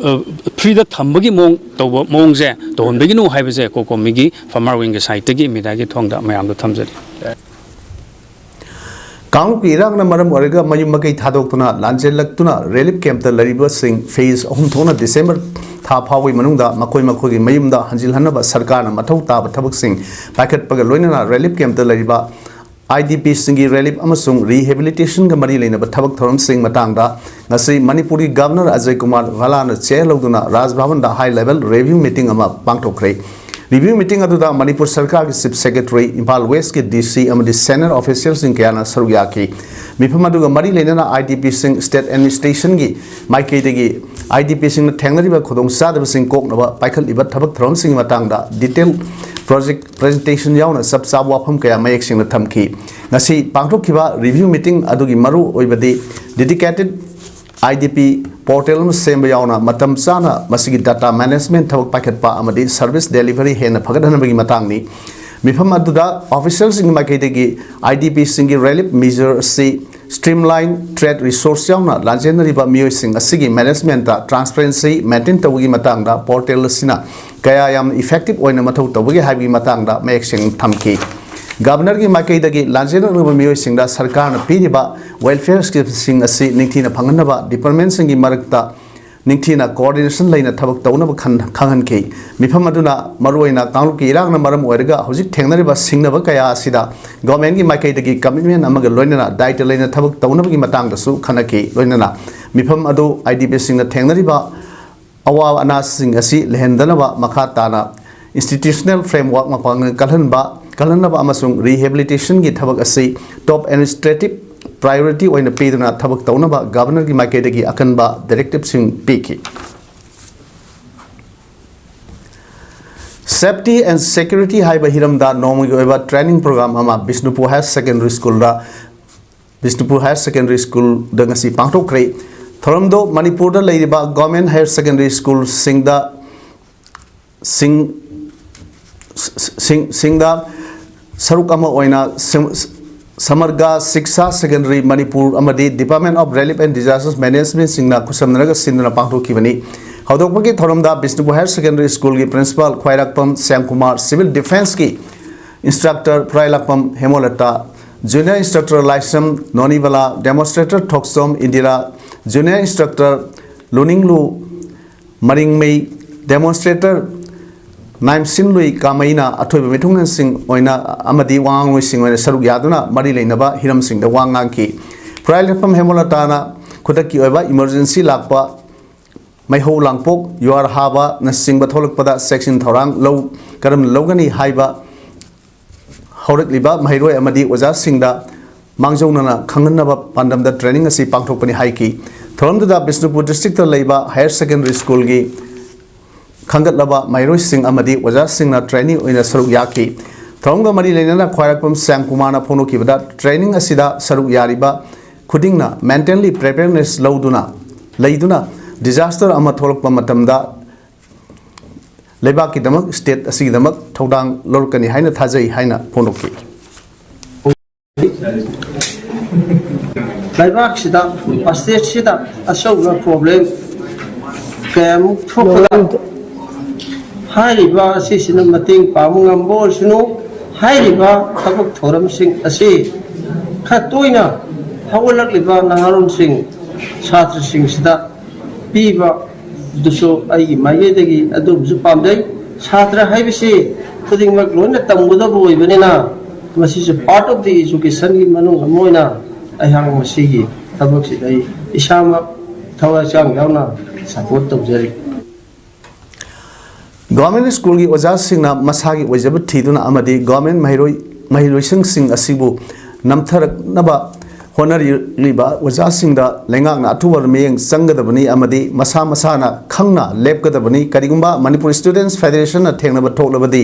ꯑ, freeꯗ ꯊꯝꯕꯒꯤ ꯃꯑꯣꯡ ꯇꯧꯕ, ꯃꯑꯣꯡꯁꯦ ꯇꯧꯍꯟꯕꯤꯒꯅꯨ ꯍꯥꯏꯕꯁꯦ COCOMIꯒꯤ Farmer Wingꯒꯤ sideꯇꯒꯤ mediaꯒꯤ ꯊꯣꯡꯗ ꯃꯌꯥꯝꯗ ꯊꯝꯖꯔꯤ꯫ ꯀꯥꯡꯂꯨꯞꯀꯤ ꯏꯔꯥꯡꯅ ꯃꯔꯝ ꯑꯣꯏꯔꯒ ꯃꯌꯨꯝ ꯃꯀꯩ ꯊꯥꯗꯣꯛꯇꯨꯅ ꯂꯥꯟꯖꯦꯜꯂꯛꯇꯨꯅ relief campꯇ ꯂꯩꯔꯤꯕꯁꯤꯡ phase ꯑꯍꯨꯝ ꯊꯣꯛꯅ December ꯊꯥ ꯐꯥꯎꯕꯒꯤ ꯃꯅꯨꯡꯗ ꯃꯈꯣꯏ ꯃꯈꯣꯏꯒꯤ ꯃꯌꯨꯝꯗ ꯍꯟꯖꯤꯜꯍꯟꯅꯕ ꯁꯔꯀꯥꯔꯅ ꯃꯊꯧ ꯇꯥꯕ ꯊꯕꯛꯁꯤꯡ ꯄꯥꯏꯈꯠꯄꯒ ꯂꯣꯏꯅꯅ relief campꯇ ꯂꯩꯔꯤꯕ IDPꯁꯤꯡꯒꯤ relief ꯑꯃꯁꯨꯡ rehabilitationꯒ ꯃꯔꯤ ꯂꯩꯅꯕ ꯊꯕꯛ ꯊꯧꯔꯝꯁꯤꯡ ꯃꯇꯥꯡꯗ ꯉꯁꯤ ꯃꯅꯤꯄꯨꯔꯒꯤ Governor ꯑꯖꯌ ꯀꯨꯃꯥꯔ ꯚꯜꯂꯥꯅ chair ꯂꯧꯗꯨꯅ ꯔꯥꯖ ꯚꯕꯟꯗ high level review meeting ꯑꯃ ꯄꯥꯡꯊꯣꯛꯈ꯭ꯔꯦ꯫ Review meeting ꯑꯗꯨꯗ ꯃꯅꯤꯄꯨꯔ ꯁꯔꯀꯥꯔꯒꯤ Chief Secretary, ꯏꯝꯐꯥꯜ Westꯀꯤ DC ꯑꯃꯗꯤ senior officialꯁꯤꯡ ꯀꯌꯥꯅ ꯁꯔꯨꯛ ꯌꯥꯈꯤ꯫ ꯃꯤꯐꯝ ꯑꯗꯨꯒ ꯃꯔꯤ ꯂꯩꯅꯅ IDPꯁꯤꯡ state administrationꯒꯤ ꯃꯥꯏꯀꯩꯗꯒꯤ IDPꯁꯤꯡꯅ ꯊꯦꯡꯅꯔꯤꯕ ꯈꯨꯗꯣꯡꯆꯥꯗꯕꯁꯤꯡ ꯀꯣꯛꯅꯕ ꯄꯥꯏꯈꯠꯂꯤꯕ ꯊꯕꯛ ꯊꯧꯔꯝꯁꯤꯡꯒꯤ ꯃꯇꯥꯡꯗ detail project presentation ꯌꯥꯎꯅ ꯆꯞ ꯆꯥꯕ ꯋꯥꯐꯝ ꯀꯌꯥ ꯃꯌꯦꯛ ꯁꯦꯡꯅ ꯊꯝꯈꯤ꯫ ꯉꯁꯤ ꯄꯥꯡꯊꯣꯛꯈꯤꯕ review meeting ꯑꯗꯨꯒꯤ ꯃꯔꯨ ꯑꯣꯏꯕꯗꯤ dedicated I D P portal ꯑꯃ ꯁꯦꯝꯕ ꯌꯥꯎꯅ ꯃꯇꯝ ꯆꯥꯅ ꯃꯁꯤꯒꯤ data management ꯊꯕꯛ ꯄꯥꯏꯈꯠꯄ ꯑꯃꯗꯤ service delivery ꯍꯦꯟꯅ ꯐꯒꯠꯍꯟꯕꯒꯤ ꯃꯇꯥꯡꯅꯤ꯫ ꯃꯤꯐꯝ ꯑꯗꯨꯗ officialꯁꯤꯡꯒꯤ ꯃꯥꯏꯀꯩꯗꯒꯤ I D Pꯁꯤꯡꯒꯤ relief measure ꯑꯁꯤ streamline, trade resource ꯌꯥꯎꯅ ꯂꯥꯟꯖꯦꯟꯅꯔꯤꯕ ꯃꯤꯑꯣꯏꯁꯤꯡ ꯑꯁꯤꯒꯤ managementꯇ transparency maintain ꯇꯧꯕꯒꯤ ꯃꯇꯥꯡꯗ portal ꯑꯁꯤꯅ ꯀꯌꯥ ꯌꯥꯝꯅ effective ꯑꯣꯏꯅ ꯃꯊꯧ ꯇꯧꯕꯒꯦ ꯍꯥꯏꯕꯒꯤ ꯃꯇꯥꯡꯗ ꯃꯌꯦꯛ ꯁꯦꯡꯅ ꯊꯝꯈꯤ꯫ Governorꯒꯤ ꯃꯥꯏꯀꯩꯗꯒꯤ ꯂꯥꯟꯖꯦꯟꯅꯔꯤꯕ ꯃꯤꯑꯣꯏꯁꯤꯡꯗ ꯁꯔꯀꯥꯔꯅ ꯄꯤꯔꯤꯕ welfare schemeꯁꯤꯡ ꯑꯁꯤ ꯅꯤꯡꯊꯤꯅ ꯐꯪꯍꯟꯅꯕ departmentꯁꯤꯡꯒꯤ ꯃꯔꯛꯇ ꯅꯤꯡꯊꯤꯅ coordination ꯂꯩꯅ ꯊꯕꯛ ꯇꯧꯅꯕ ꯈꯟ-, ꯈꯪꯍꯟꯈꯤ꯫ ꯃꯤꯐꯝ ꯑꯗꯨꯅ ꯃꯔꯨꯑꯣꯏꯅ ꯀꯥꯡꯂꯨꯞꯀꯤ ꯏꯔꯥꯡꯅ ꯃꯔꯝ ꯑꯣꯏꯔꯒ ꯍꯧꯖꯤꯛ ꯊꯦꯡꯅꯔꯤꯕ ꯁꯤꯡꯅꯕ ꯀꯌꯥ ꯑꯁꯤꯗ governmentꯀꯤ ꯃꯥꯏꯀꯩꯗꯒꯤ commitment ꯑꯃꯒ ꯂꯣꯏꯅꯅ ꯗꯥꯏꯇ ꯂꯩꯅ ꯊꯕꯛ ꯇꯧꯅꯕꯒꯤ ꯃꯇꯥꯡꯗꯁꯨ ꯈꯟꯅꯈꯤ꯫ ꯂꯣꯏꯅꯅ ꯃꯤꯐꯝ ꯑꯗꯨ I D Pꯁꯤꯡꯅ ꯊꯦꯡꯅꯔꯤꯕ ꯑꯋꯥ ꯑꯅꯥꯁꯤꯡ ꯑꯁꯤ ꯂꯩꯍꯟꯗꯅꯕ ꯃꯈꯥ ꯇꯥꯅ institutional framework ꯃꯄꯥꯡꯒꯜ ꯀꯜꯍꯟꯕ, ꯀꯜꯍꯟꯅꯕ ꯑꯃꯁꯨꯡ rehabilitationꯒꯤ ꯊꯕꯛ ꯑꯁꯤ top administrative priority ꯑꯣꯏꯅ ꯄꯤꯗꯨꯅ ꯊꯕꯛ ꯇꯧꯅꯕ Governorꯒꯤ ꯃꯥꯏꯀꯩꯗꯒꯤ ꯑꯀꯟꯕ directiveꯁꯤꯡ ꯄꯤꯈꯤ꯫ Safety and security ꯍꯥꯏꯕ ꯍꯤꯔꯝꯗ ꯅꯣꯡꯃꯒꯤ ꯑꯣꯏꯕ training program ꯑꯃ Bishnupur Higher Secondary Schoolꯗ, Bishnupur Higher Secondary Schoolꯗ ꯉꯁꯤ ꯄꯥꯡꯊꯣꯛꯈ꯭ꯔꯦ꯫ ꯊꯧꯔꯝꯗꯨ ꯃꯅꯤꯄꯨꯔꯗ ꯂꯩꯔꯤꯕ government higher secondary schoolꯁꯤꯡꯗ ꯁꯤꯡ-, ꯁꯤꯡ-, ꯁꯤꯡꯗ ꯁꯔꯨꯛ ꯑꯃ ꯑꯣꯏꯅ ꯁꯝ-, Samarga Shiksha Secondary Manipur ꯑꯃꯗꯤ Department of Relief and Disaster Managementꯁꯤꯡꯅ ꯈꯨꯠꯁꯝꯅꯔꯒ ꯁꯤꯟꯗꯨꯅ ꯄꯥꯡꯊꯣꯛꯈꯤꯕꯅꯤ꯫ ꯍꯧꯗꯣꯛꯄꯒꯤ ꯊꯧꯔꯝꯗ ꯕꯤꯁꯅꯨꯄꯨꯔ Higher Secondary Schoolꯒꯤ Principal ꯈ꯭ꯋꯥꯏꯔꯥꯛꯄꯝ ꯁ꯭ꯌꯥꯝꯀꯨꯃꯥꯔ, Civil Defenceꯀꯤ Instructor ꯈ꯭ꯋꯥꯏꯔꯥꯛꯄꯝ ꯍꯦꯃꯣꯂꯇꯥ, Junior Instructor ꯂꯥꯏꯁ꯭ꯔꯝ ꯅꯣꯅꯤꯕꯂꯥ, Demonstrator ꯊꯣꯛꯆꯣꯝ ꯏꯟꯗꯤꯔꯥ, Junior Instructor ꯂꯨꯅꯤꯡꯂꯨ ꯃꯔꯤꯡꯃꯩ, Demonstrator ꯅꯥꯏꯝꯁꯤꯟꯂꯨꯏ ꯀꯥꯃꯩꯅ ꯑꯊꯣꯏꯕ ꯃꯤꯊꯨꯡꯂꯦꯟꯁꯤꯡ ꯑꯣꯏꯅ ꯑꯃꯗꯤ ꯋꯥꯉꯥꯡꯂꯣꯏꯁꯤꯡ ꯑꯣꯏꯅ ꯁꯔꯨꯛ ꯌꯥꯗꯨꯅ ꯃꯔꯤ ꯂꯩꯅꯕ ꯍꯤꯔꯝꯁꯤꯡꯗ ꯋꯥ ꯉꯥꯡꯈꯤ꯫ ꯈ꯭ꯋꯥꯏꯔꯥꯛꯄꯝ ꯍꯦꯃꯣꯂꯇꯥꯅ ꯈꯨꯗꯛꯀꯤ ꯑꯣꯏꯕ emergency ꯂꯥꯛꯄ, ꯃꯩꯍꯧ ꯂꯥꯡꯄꯣꯛ, ꯌꯨꯍꯥꯔ ꯍꯥꯕꯅꯆꯤꯡꯕ ꯊꯣꯛꯂꯛꯄꯗ ꯆꯦꯛꯁꯤꯟ ꯊꯧꯔꯥꯡ ꯂꯧ-, ꯀꯔꯝꯅ ꯂꯧꯒꯅꯤ ꯍꯥꯏꯕ ꯍꯧꯔꯛꯂꯤꯕ ꯃꯍꯩꯔꯣꯏ ꯑꯃꯗꯤ ꯑꯣꯖꯥꯁꯤꯡꯗ ꯃꯥꯡꯖꯧꯅꯅ ꯈꯪꯍꯟꯅꯕ ꯄꯥꯟꯗꯝꯗ training ꯑꯁꯤ ꯄꯥꯡꯊꯣꯛꯄꯅꯤ ꯍꯥꯏꯈꯤ꯫ ꯊꯧꯔꯝꯗꯨꯗ ꯕꯤꯁꯅꯨꯄꯨꯔ districtꯇ ꯂꯩꯕ higher secondary schoolꯒꯤ ꯈꯟꯒꯠꯂꯕ ꯃꯍꯩꯔꯣꯏꯁꯤꯡ ꯑꯃꯗꯤ ꯑꯣꯖꯥꯁꯤꯡꯅ ꯇ꯭ꯔꯦꯅꯤꯡ ꯑꯣꯏꯅ ꯁꯔꯨꯛ ꯌꯥꯈꯤ꯫ ꯊꯧꯔꯝꯒ ꯃꯔꯤ ꯂꯩꯅꯅ ꯈ꯭ꯋꯥꯏꯔꯥꯛꯄꯝ ꯁ꯭ꯌꯥꯝ ꯀꯨꯃꯥꯔꯅ ꯐꯣꯡꯗꯣꯛꯈꯤꯕꯗ, ꯇ꯭ꯔꯦꯅꯤꯡ ꯑꯁꯤꯗ ꯁꯔꯨꯛ ꯌꯥꯔꯤꯕ ꯈꯨꯗꯤꯡꯅ ꯃꯦꯟꯇꯦꯜꯂꯤ ꯄ꯭ꯔꯤꯄꯦꯌꯔꯅꯦꯁ ꯂꯧꯗꯨꯅ ꯂꯩꯗꯨꯅ ꯗꯤꯖꯥꯁꯇꯔ ꯑꯃ ꯊꯣꯛꯂꯛꯄ ꯃꯇꯝꯗ ꯂꯩꯕꯥꯛꯀꯤꯗꯃꯛ, ꯁ꯭ꯇꯦꯠ ꯑꯁꯤꯒꯤꯗꯃꯛ ꯊꯧꯗꯥꯡ ꯂꯧꯔꯛꯀꯅꯤ ꯍꯥꯏꯅ ꯊꯥꯖꯩ ꯍꯥꯏꯅ ꯐꯣꯡꯗꯣꯛꯈꯤ꯫ ꯂꯩꯕꯥꯛꯁꯤꯗ, ꯁ꯭ꯇꯦꯠꯁꯤꯗ ꯑꯆꯧꯕ ꯄ꯭ꯔꯣꯕ꯭ꯂꯦꯝ ꯀꯌꯥꯃꯨꯛ ꯊꯣꯛꯄꯗ ꯍꯥꯏꯔꯤꯕ ꯑꯁꯤꯁꯤꯅ ꯃꯇꯦꯡ ꯄꯥꯡꯕ ꯉꯝꯕ ꯑꯣꯏꯁꯅꯨ꯫ ꯍꯥꯏꯔꯤꯕ ꯊꯕꯛ ꯊꯧꯔꯝꯁꯤꯡ ꯑꯁꯤ ꯈꯔ ꯇꯣꯏꯅ ꯍꯧꯒꯠꯂꯛꯂꯤꯕ ꯅꯍꯥꯔꯣꯜꯁꯤꯡ, ꯁꯥꯇ꯭ꯔꯁꯤꯡꯁꯤꯗ ꯄꯤꯕ ꯑꯗꯨꯁꯨ ꯑꯩꯒꯤ ꯃꯥꯏꯀꯩꯗꯒꯤ ꯑꯗꯨꯕꯨꯁꯨ ꯄꯥꯝꯖꯩ꯫ ꯁꯥꯇ꯭ꯔ ꯍꯥꯏꯕꯁꯤ ꯈꯨꯗꯤꯡꯃꯛ ꯂꯣꯏꯅ ꯇꯝꯒꯗꯕ ꯑꯣꯏꯕꯅꯤꯅ, ꯃꯁꯤꯁꯨ part of the educationꯒꯤ ꯃꯅꯨꯡ ꯑꯃ ꯑꯣꯏꯅ ꯑꯩꯍꯥꯛ ꯃꯁꯤꯒꯤ ꯊꯕꯛꯁꯤꯗ ꯑꯩ ꯏꯁꯥꯃꯛ ꯊꯋꯥꯏ ꯍꯛꯆꯥꯡ ꯌꯥꯎꯅ support ꯇꯧꯖꯔꯤ꯫ ꯒꯚꯔꯟꯃꯦꯟꯠ ꯁ꯭ꯀꯨꯜꯒꯤ ꯑꯣꯖꯥꯁꯤꯡꯅ ꯃꯁꯥꯒꯤ ꯑꯣꯏꯖꯕ ꯊꯤꯗꯨꯅ ꯑꯃꯗꯤ ꯒꯚꯔꯟꯃꯦꯟꯠ ꯃꯍꯩꯔꯣꯏ ꯃꯍꯩꯂꯣꯏꯁꯪꯁꯤꯡ ꯑꯁꯤꯕꯨ ꯅꯝꯊꯔꯛꯅꯕ ꯍꯣꯠꯅꯔꯤꯕ ꯑꯣꯖꯥꯁꯤꯡꯗ ꯂꯩꯉꯥꯛꯅ ꯑꯊꯨꯕ ꯃꯤꯠꯌꯦꯡ ꯆꯪꯒꯗꯕꯅꯤ ꯑꯃꯗꯤ ꯃꯁꯥ ꯃꯁꯥꯅ ꯈꯪꯅ ꯂꯦꯞꯀꯗꯕꯅꯤ꯫ ꯀꯔꯤꯒꯨꯝꯕ ꯃꯅꯤꯄꯨꯔ ꯁ꯭ꯇꯨꯗꯦꯟꯠꯁ ꯐꯦꯗꯔꯦꯁꯟꯅ ꯊꯦꯡꯅꯕ ꯊꯣꯛꯂꯕꯗꯤ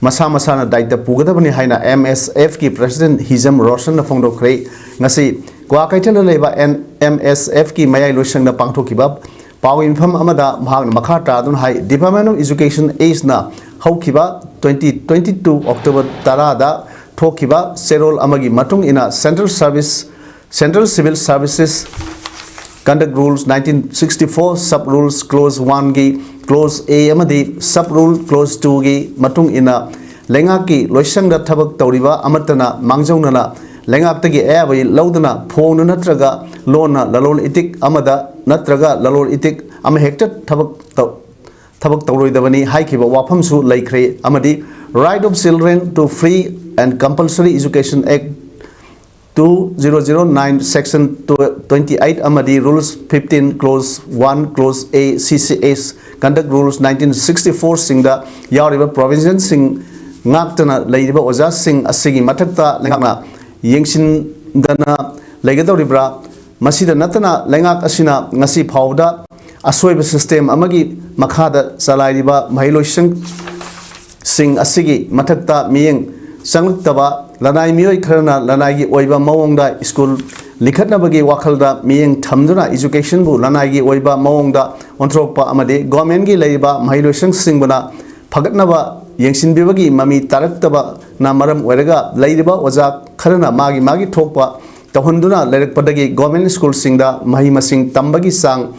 ꯃꯁꯥ ꯃꯁꯥꯅ ꯗꯥꯏꯇ ꯄꯨꯒꯗꯕꯅꯤ ꯍꯥꯏꯅ ꯑꯦꯝ ꯑꯦꯁ ꯑꯦꯐꯀꯤ ꯄ꯭ꯔꯁꯤꯗꯦꯟꯠ ꯍꯤꯖꯝ ꯔꯣꯁꯟꯅ ꯐꯣꯡꯗꯣꯛꯈ꯭ꯔꯦ꯫ ꯉꯁꯤ ꯀ꯭ꯋꯥꯀꯩꯊꯦꯜꯗ ꯂꯩꯕ ꯑꯦꯝ ꯑꯦꯁ ꯑꯦꯐꯀꯤ ꯃꯌꯥꯏ ꯂꯣꯏꯁꯪꯗ ꯄꯥꯡꯊꯣꯛꯈꯤꯕ ꯄꯥꯎꯒꯤ ꯃꯤꯐꯝ ꯑꯃꯗ ꯃꯍꯥꯛꯅ ꯃꯈꯥ ꯇꯥꯗꯨꯅ ꯍꯥꯏ, Department of Education Actꯅ ꯍꯧꯈꯤꯕ twenty twenty two October ꯇꯔꯥꯗ ꯊꯣꯛꯈꯤꯕ ꯆꯦꯔꯣꯜ ꯑꯃꯒꯤ ꯃꯇꯨꯡ ꯏꯟꯅ Central Service, Central Civil Services Conduct Rules nineteen sixty four, Sub Rules Clause one ꯒꯤ Clause A ꯑꯃꯗꯤ Sub Rule Clause two ꯒꯤ ꯃꯇꯨꯡ ꯏꯟꯅ ꯂꯩꯉꯥꯛꯀꯤ ꯂꯣꯏꯁꯪꯗ ꯊꯕꯛ ꯇꯧꯔꯤꯕ ꯑꯃꯠꯇꯅ ꯃꯥꯡꯖꯧꯅꯅ ꯂꯩꯉꯥꯛꯇꯒꯤ ꯑꯌꯥꯕ ꯂꯧꯗꯨꯅ ꯐꯣꯡꯅ ꯅꯠꯇ꯭ꯔꯒ ꯂꯣꯟꯅ ꯂꯂꯣꯟ ꯏꯇꯤꯛ ꯑꯃꯗ ꯅꯠꯇ꯭ꯔꯒ ꯂꯂꯣꯟ ꯏꯇꯤꯛ ꯑꯃꯍꯦꯛꯇ ꯊꯕꯛ ꯇꯧ-, ꯊꯕꯛ ꯇꯧꯔꯣꯏꯗꯕꯅꯤ ꯍꯥꯏꯈꯤꯕ ꯋꯥꯐꯝꯁꯨ ꯂꯩꯈ꯭ꯔꯦ꯫ ꯑꯃꯗꯤ Right of Children to Free and Compulsory Education Act two zero zero nine Section twenty eight ꯑꯃꯗꯤ Rules fifteen Clause one, Clause A, C C S, Conduct Rules nineteen sixty four ꯁꯤꯡꯗ ꯌꯥꯎꯔꯤꯕ provisionꯁꯤꯡ ꯉꯥꯛꯇꯅ ꯂꯩꯔꯤꯕ ꯑꯣꯖꯥꯁꯤꯡ ꯑꯁꯤꯒꯤ ꯃꯊꯛꯇ ꯂꯩꯉꯥꯛꯅ ꯌꯦꯡꯁꯤꯟꯗꯅ ꯂꯩꯒꯗꯧꯔꯤꯕ꯭ꯔꯥ? ꯃꯁꯤꯗ ꯅꯠꯇꯅ ꯂꯩꯉꯥꯛ ꯑꯁꯤꯅ ꯉꯁꯤ ꯐꯥꯎꯕꯗ ꯑꯁꯣꯏꯕ system ꯑꯃꯒꯤ ꯃꯈꯥꯗ ꯆꯂꯥꯏꯔꯤꯕ ꯃꯍꯩꯂꯣꯏꯁꯪꯁꯤꯡ ꯑꯁꯤꯒꯤ ꯃꯊꯛꯇ ꯃꯤꯠꯌꯦꯡ ꯆꯪꯂꯛꯇꯕ, ꯂꯅꯥꯏ ꯃꯤꯑꯣꯏ ꯈꯔꯅ ꯂꯅꯥꯏꯒꯤ ꯑꯣꯏꯕ ꯃꯑꯣꯡꯗ school ꯂꯤꯡꯈꯠꯅꯕꯒꯤ ꯋꯥꯈꯜꯗ ꯃꯤꯠꯌꯦꯡ ꯊꯝꯗꯨꯅ educationꯕꯨ ꯂꯅꯥꯏꯒꯤ ꯑꯣꯏꯕ ꯃꯑꯣꯡꯗ ꯑꯣꯟꯊꯣꯔꯛꯄ ꯑꯃꯗꯤ governmentꯀꯤ ꯂꯩꯔꯤꯕ ꯃꯍꯩꯂꯣꯏꯁꯪꯁꯤꯡꯕꯨꯅ ꯐꯒꯠꯅꯕ ꯌꯦꯡꯁꯤꯟꯕꯤꯕꯒꯤ ꯃꯃꯤ ꯇꯥꯔꯛꯇꯕꯅ ꯃꯔꯝ ꯑꯣꯏꯔꯒ ꯂꯩꯔꯤꯕ ꯑꯣꯖꯥ ꯈꯔꯅ ꯃꯥꯒꯤ ꯃꯥꯒꯤ ꯊꯣꯛꯄ ꯇꯧꯍꯟꯗꯨꯅ ꯂꯩꯔꯛꯄꯗꯒꯤ government schoolꯁꯤꯡꯗ ꯃꯍꯩ ꯃꯁꯤꯡ ꯇꯝꯕꯒꯤ ꯆꯥꯡ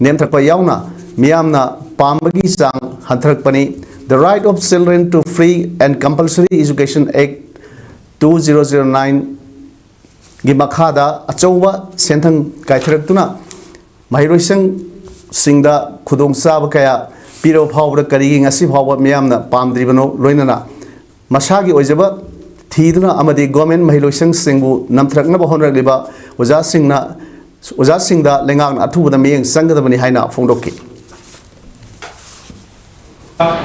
ꯅꯦꯝꯊꯔꯛꯄ ꯌꯥꯎꯅ ꯃꯤꯌꯥꯝꯅ ꯄꯥꯝꯕꯒꯤ ꯆꯥꯡ ꯍꯟꯊꯔꯛꯄꯅꯤ꯫ The Right of Children to Free and Compulsory Education Act two thousand nineꯒꯤ ꯃꯈꯥꯗ ꯑꯆꯧꯕ ꯁꯦꯟꯊꯪ ꯀꯥꯏꯊꯔꯛꯇꯨꯅ ꯃꯍꯩꯔꯣꯏꯁꯪꯁꯤꯡꯗ ꯈꯨꯗꯣꯡꯆꯥꯕ ꯀꯌꯥ ꯄꯤꯔꯕ ꯐꯥꯎꯕꯗ ꯀꯔꯤꯒꯤ ꯉꯁꯤ ꯐꯥꯎꯕ ꯃꯤꯌꯥꯝꯅ ꯄꯥꯝꯗ꯭ꯔꯤꯕꯅꯣ? ꯂꯣꯏꯅꯅ ꯃꯁꯥꯒꯤ ꯑꯣꯏꯖꯕ ꯊꯤꯗꯨꯅ ꯑꯃꯗꯤ government ꯃꯍꯩꯂꯣꯏꯁꯪꯁꯤꯡꯕꯨ ꯅꯝꯊꯔꯛꯅꯕ ꯍꯣꯠꯅꯔꯛꯂꯤꯕ ꯑꯣꯖꯥꯁꯤꯡꯅ, ꯑꯣꯖꯥꯁꯤꯡꯗ ꯂꯩꯉꯥꯛꯅ ꯑꯊꯨꯕꯗ ꯃꯤꯠꯌꯦꯡ ꯆꯪꯒꯗꯕꯅꯤ ꯍꯥꯏꯅ ꯐꯣꯡꯗꯣꯛꯈꯤ꯫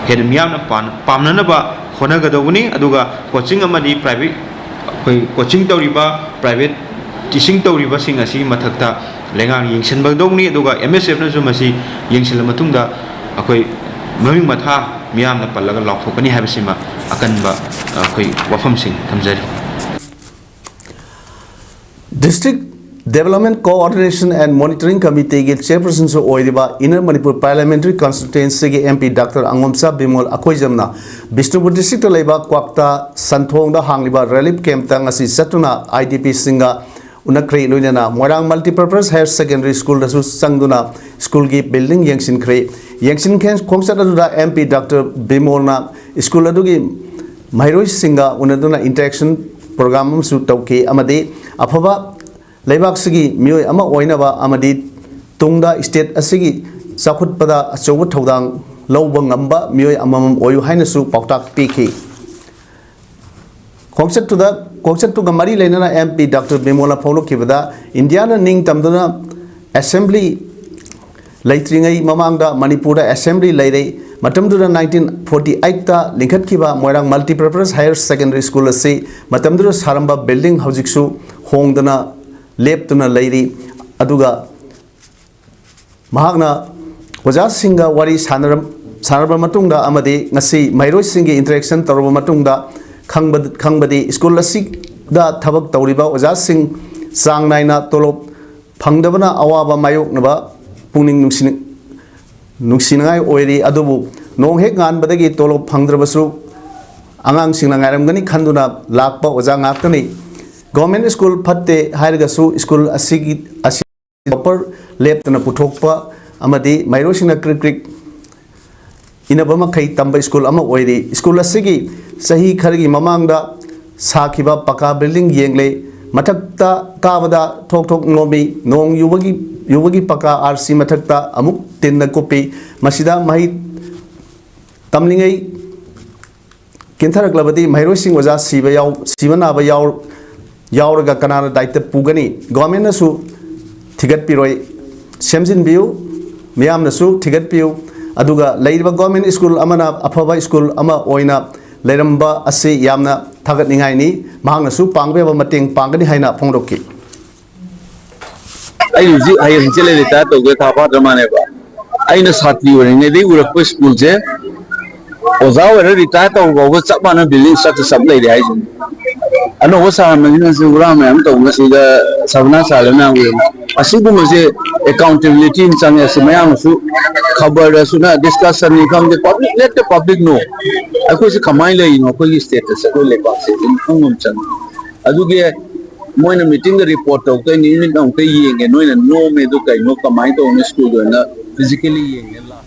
ꯍꯦꯟꯅ ꯃꯤꯌꯥꯝꯅ ꯄꯥꯝ-, ꯄꯥꯝꯅꯅꯕ ꯍꯣꯠꯅꯒꯗꯧꯕꯅꯤ꯫ ꯑꯗꯨꯒ coaching ꯑꯃꯗꯤ private, ꯑꯩꯈꯣꯏ coaching ꯇꯧꯔꯤꯕ private teaching ꯇꯧꯔꯤꯕꯁꯤꯡ ꯑꯁꯤꯒꯤ ꯃꯊꯛꯇ ꯂꯩꯉꯥꯛꯅ ꯌꯦꯡꯁꯤꯟꯒꯗꯧꯕꯅꯤ꯫ ꯑꯗꯨꯒ M S Fꯅꯁꯨ ꯃꯁꯤ ꯌꯦꯡꯁꯤꯜꯂ ꯃꯇꯨꯡꯗ ꯑꯩꯈꯣꯏ ꯃꯃꯤꯡ ꯃꯊꯥ ꯃꯤꯌꯥꯝꯅ ꯄꯜꯂꯒ ꯂꯥꯎꯊꯣꯛꯀꯅꯤ ꯍꯥꯏꯕꯁꯤꯃ ꯑꯀꯟꯕ ꯑꯩꯈꯣꯏ ꯋꯥꯐꯝꯁꯤꯡ ꯊꯝꯖꯔꯤ꯫ District Development Coordination and Monitoring Committeeꯒꯤ chairpersonꯁꯨ ꯑꯣꯏꯔꯤꯕ Inner Manipur Parliamentary Constituencyꯒꯤ M P Doctor ꯑꯉꯣꯝꯆꯥ Bimol ꯑꯀꯣꯏꯖꯝꯅ Bishnupur districtꯇ ꯂꯩꯕ ꯀ꯭ꯋꯥꯛꯇꯥ ꯁꯟꯊꯣꯡꯗ ꯍꯥꯡꯂꯤꯕ relief campꯇ ꯉꯁꯤ ꯆꯠꯇꯨꯅ I D Pꯁꯤꯡꯒ ꯎꯅꯈ꯭ꯔꯦ꯫ ꯂꯣꯏꯅꯅ ꯃꯣꯏꯔꯥꯡ Multipurpose Higher Secondary Schoolꯗꯁꯨ ꯆꯪꯗꯨꯅ schoolꯒꯤ building ꯌꯦꯡꯁꯤꯟꯈ꯭ꯔꯦ꯫ ꯌꯦꯡꯁꯤꯟ ꯈꯣꯡꯆꯠ ꯑꯗꯨꯗ M P Doctor ꯕꯤꯃꯣꯜꯅ school ꯑꯗꯨꯒꯤ ꯃꯍꯩꯔꯣꯏꯁꯤꯡꯒ ꯎꯅꯗꯨꯅ interaction program ꯑꯃꯁꯨ ꯇꯧꯈꯤ ꯑꯃꯗꯤ ꯑꯐꯕ ꯂꯩꯕꯥꯛꯁꯤꯒꯤ ꯃꯤꯑꯣꯏ ꯑꯃ ꯑꯣꯏꯅꯕ ꯑꯃꯗꯤ ꯇꯨꯡꯗ state ꯑꯁꯤꯒꯤ ꯆꯥꯎꯈꯠꯄꯗ ꯑꯆꯧꯕ ꯊꯧꯗꯥꯡ ꯂꯧꯕ ꯉꯝꯕ ꯃꯤꯑꯣꯏ ꯑꯃꯃꯝ ꯑꯣꯏꯌꯨ ꯍꯥꯏꯅꯁꯨ ꯄꯥꯎꯇꯥꯛ ꯄꯤꯈꯤ꯫ ꯈꯣꯡꯆꯠꯇꯨꯗ, ꯈꯣꯡꯆꯠꯇꯨꯒ ꯃꯔꯤ ꯂꯩꯅꯅ M P Doctor ꯕꯤꯃꯣꯜꯅ ꯐꯣꯡꯗꯣꯛꯈꯤꯕꯗ, ꯏꯟꯗꯤꯌꯥꯅ ꯅꯤꯡꯇꯝꯗꯨꯅ assembly ꯂꯩꯇ꯭ꯔꯤꯉꯩ ꯃꯃꯥꯡꯗ ꯃꯅꯤꯄꯨꯔꯗ assembly ꯂꯩꯔꯦ꯫ ꯃꯇꯝꯗꯨꯗ nineteen forty eightꯇ ꯂꯤꯡꯈꯠꯈꯤꯕ ꯃꯣꯏꯔꯥꯡ Multipurpose Higher Secondary School ꯑꯁꯤ ꯃꯇꯝꯗꯨꯗ ꯁꯥꯔꯝꯕ building ꯍꯧꯖꯤꯛꯁꯨ ꯍꯣꯡꯗꯅ ꯂꯦꯞꯇꯨꯅ ꯂꯩꯔꯤ꯫ ꯑꯗꯨꯒ ꯃꯍꯥꯛꯅ ꯑꯣꯖꯥꯁꯤꯡꯒ ꯋꯥꯔꯤ ꯁꯥꯟꯅꯔꯝ-, ꯁꯥꯟꯅꯔꯕ ꯃꯇꯨꯡꯗ ꯑꯃꯗꯤ ꯉꯁꯤ ꯃꯍꯩꯔꯣꯏꯁꯤꯡꯒꯤ interaction ꯇꯧꯔꯕ ꯃꯇꯨꯡꯗ ꯈꯪꯕ-, ꯈꯪꯕꯗꯤ ꯁ꯭ꯀꯨꯜ ꯑꯁꯤꯗ ꯊꯕꯛ ꯇꯧꯔꯤꯕ ꯑꯣꯖꯥꯁꯤꯡ ꯆꯥꯡ ꯅꯥꯏꯅ ꯇꯣꯂꯣꯞ ꯐꯪꯗꯕꯅ ꯑꯋꯥꯕ ꯃꯥꯌꯣꯛꯅꯕ ꯄꯨꯛꯅꯤꯡ ꯅꯨꯡꯁꯤ-, ꯅꯨꯡꯁꯤꯅꯤꯡꯉꯥꯏ ꯑꯣꯏꯔꯤ꯫ ꯑꯗꯨꯕꯨ ꯅꯣꯡ ꯍꯦꯛ ꯉꯥꯟꯕꯗꯒꯤ ꯇꯣꯂꯣꯞ ꯐꯪꯗ꯭ꯔꯕꯁꯨ ꯑꯉꯥꯡꯁꯤꯡꯅ ꯉꯥꯏꯔꯝꯒꯅꯤ ꯈꯟꯗꯨꯅ ꯂꯥꯛꯄ ꯑꯣꯖꯥ ꯉꯥꯛꯇꯅꯤ꯫ Government school ꯐꯠꯇꯦ ꯍꯥꯏꯔꯒꯁꯨ ꯁ꯭ꯀꯨꯜ ꯑꯁꯤꯒꯤ, ꯑꯁꯤ topper ꯂꯦꯞꯇꯅ ꯄꯨꯊꯣꯛꯄ ꯑꯃꯗꯤ ꯃꯍꯩꯔꯣꯏꯁꯤꯡꯅ ꯀ꯭ꯔꯤꯛ ꯀ꯭ꯔꯤꯛ ꯏꯟꯅꯕ ꯃꯈꯩ ꯇꯝꯕ ꯁ꯭ꯀꯨꯜ ꯑꯃ ꯑꯣꯏꯔꯤ꯫ ꯁ꯭ꯀꯨꯜ ꯑꯁꯤꯒꯤ ꯆꯍꯤ ꯈꯔꯒꯤ ꯃꯃꯥꯡꯗ ꯁꯥꯈꯤꯕ ꯄꯀꯥ building ꯌꯦꯡꯂꯦ꯫ ꯃꯊꯛꯇ ꯀꯥꯕꯗ ꯊꯣꯛ ꯊꯣꯛ ꯅꯣꯝꯃꯤ꯫ ꯅꯣꯡ ꯌꯨꯕꯒꯤ, ꯌꯨꯕꯒꯤ ꯄꯀꯥ RC ꯃꯊꯛꯇ ꯑꯃꯨꯛ ꯇꯤꯟꯅ ꯀꯨꯞꯄꯤ꯫ ꯃꯁꯤꯗ ꯃꯍꯩ ꯇꯝꯂꯤꯉꯩ ꯀꯤꯟꯊꯔꯛꯂꯕꯗꯤ ꯃꯍꯩꯔꯣꯏꯁꯤꯡ ꯑꯣꯖꯥ ꯁꯤꯕ ꯌꯥꯎ-, ꯁꯤꯕ ꯅꯥꯕ ꯌꯥꯎ-, ꯌꯥꯎꯔꯒ ꯀꯅꯥꯅ ꯗꯥꯏꯇ ꯄꯨꯒꯅꯤ? Governmentꯅꯁꯨ ꯊꯤꯒꯠꯄꯤꯔꯣꯏ꯫ ꯁꯦꯝꯖꯤꯟꯕꯤꯌꯨ, ꯃꯤꯌꯥꯝꯅꯁꯨ ꯊꯤꯒꯠꯄꯤꯌꯨ꯫ ꯑꯗꯨꯒ ꯂꯩꯔꯤꯕ government school ꯑꯃꯅ ꯑꯐꯕ ꯁ꯭ꯀꯨꯜ ꯑꯃ ꯑꯣꯏꯅ ꯂꯩꯔꯝꯕ ꯑꯁꯤ ꯌꯥꯝꯅ ꯊꯥꯒꯠꯅꯤꯡꯉꯥꯏꯅꯤ꯫ ꯃꯍꯥꯛꯅꯁꯨ ꯄꯥꯡꯕ ꯌꯥꯕ ꯃꯇꯦꯡ ꯄꯥꯡꯒꯅꯤ ꯍꯥꯏꯅ ꯐꯣꯡꯗꯣꯛꯈꯤ꯫ ꯑꯩ ꯍꯧꯖꯤꯛ ꯍꯌꯦꯡ ꯍꯪꯆꯤꯠ ꯂꯩ retire ꯇꯧꯗꯣꯏ, ꯊꯥ ꯐꯥꯗ꯭ꯔ ꯃꯥꯅꯦꯕ꯫ ꯑꯩꯅ ꯁꯥꯇ꯭ꯔꯤ ꯑꯣꯏꯔꯤꯉꯩꯗꯒꯤ ꯎꯔꯛꯄ ꯁ꯭ꯀꯨꯜꯁꯦ, ꯑꯣꯖꯥ ꯑꯣꯏꯔ retire ꯇꯧꯕ ꯐꯥꯎꯕ ꯆꯞ ꯃꯥꯟꯅ building ꯆꯞꯇ ꯆꯞ ꯂꯩꯔꯦ ꯍꯥꯏꯁꯤꯅꯤ꯫ ꯑꯅꯧꯕ ꯁꯥꯍꯟꯕꯁꯤꯅꯁꯨ ꯍꯨꯔꯥꯟ ꯃꯌꯥꯝ ꯇꯧꯕꯁꯤꯗ ꯁꯕꯅꯥ ꯁꯥꯍꯜꯂꯦ ꯃꯌꯥꯝꯒꯤ꯫ ꯑꯁꯤꯒꯨꯝꯕꯁꯦ accountability ꯑꯃ ꯆꯪꯉꯦ꯫ ꯑꯁꯤ ꯃꯌꯥꯝꯅꯁꯨ ꯈꯕꯔꯗꯁꯨꯅ discussionꯅꯤ ꯈꯪꯗꯦ, public, let the public know꯫ ꯑꯩꯈꯣꯏꯁꯦ ꯀꯃꯥꯏꯅ ꯂꯩꯔꯤꯅꯣ, ꯑꯩꯈꯣꯏꯒꯤ stateꯇꯁꯦ, ꯑꯩꯈꯣꯏ ꯂꯩꯕꯥꯛꯁꯦ ꯑꯗꯨꯝ ꯈꯪꯕ ꯑꯃ ꯆꯪꯉꯦ꯫ ꯑꯗꯨꯒꯤ ꯃꯣꯏꯅ meetingꯗ report ꯇꯧꯔꯛꯇꯣꯏꯅꯤ, ꯏꯃꯤꯠꯅ ꯑꯃꯨꯛꯇ ꯌꯦꯡꯒꯦ, ꯅꯣꯏꯅ ꯅꯣꯝꯃꯦ ꯑꯗꯨ ꯀꯩꯅꯣ, ꯀꯃꯥꯏꯅ ꯇꯧꯕꯅꯣ, ꯁ꯭ꯀꯨꯜꯗ ꯑꯣꯏꯅ physically ꯌꯦꯡꯒꯦ ꯂꯥꯛꯑꯣ꯫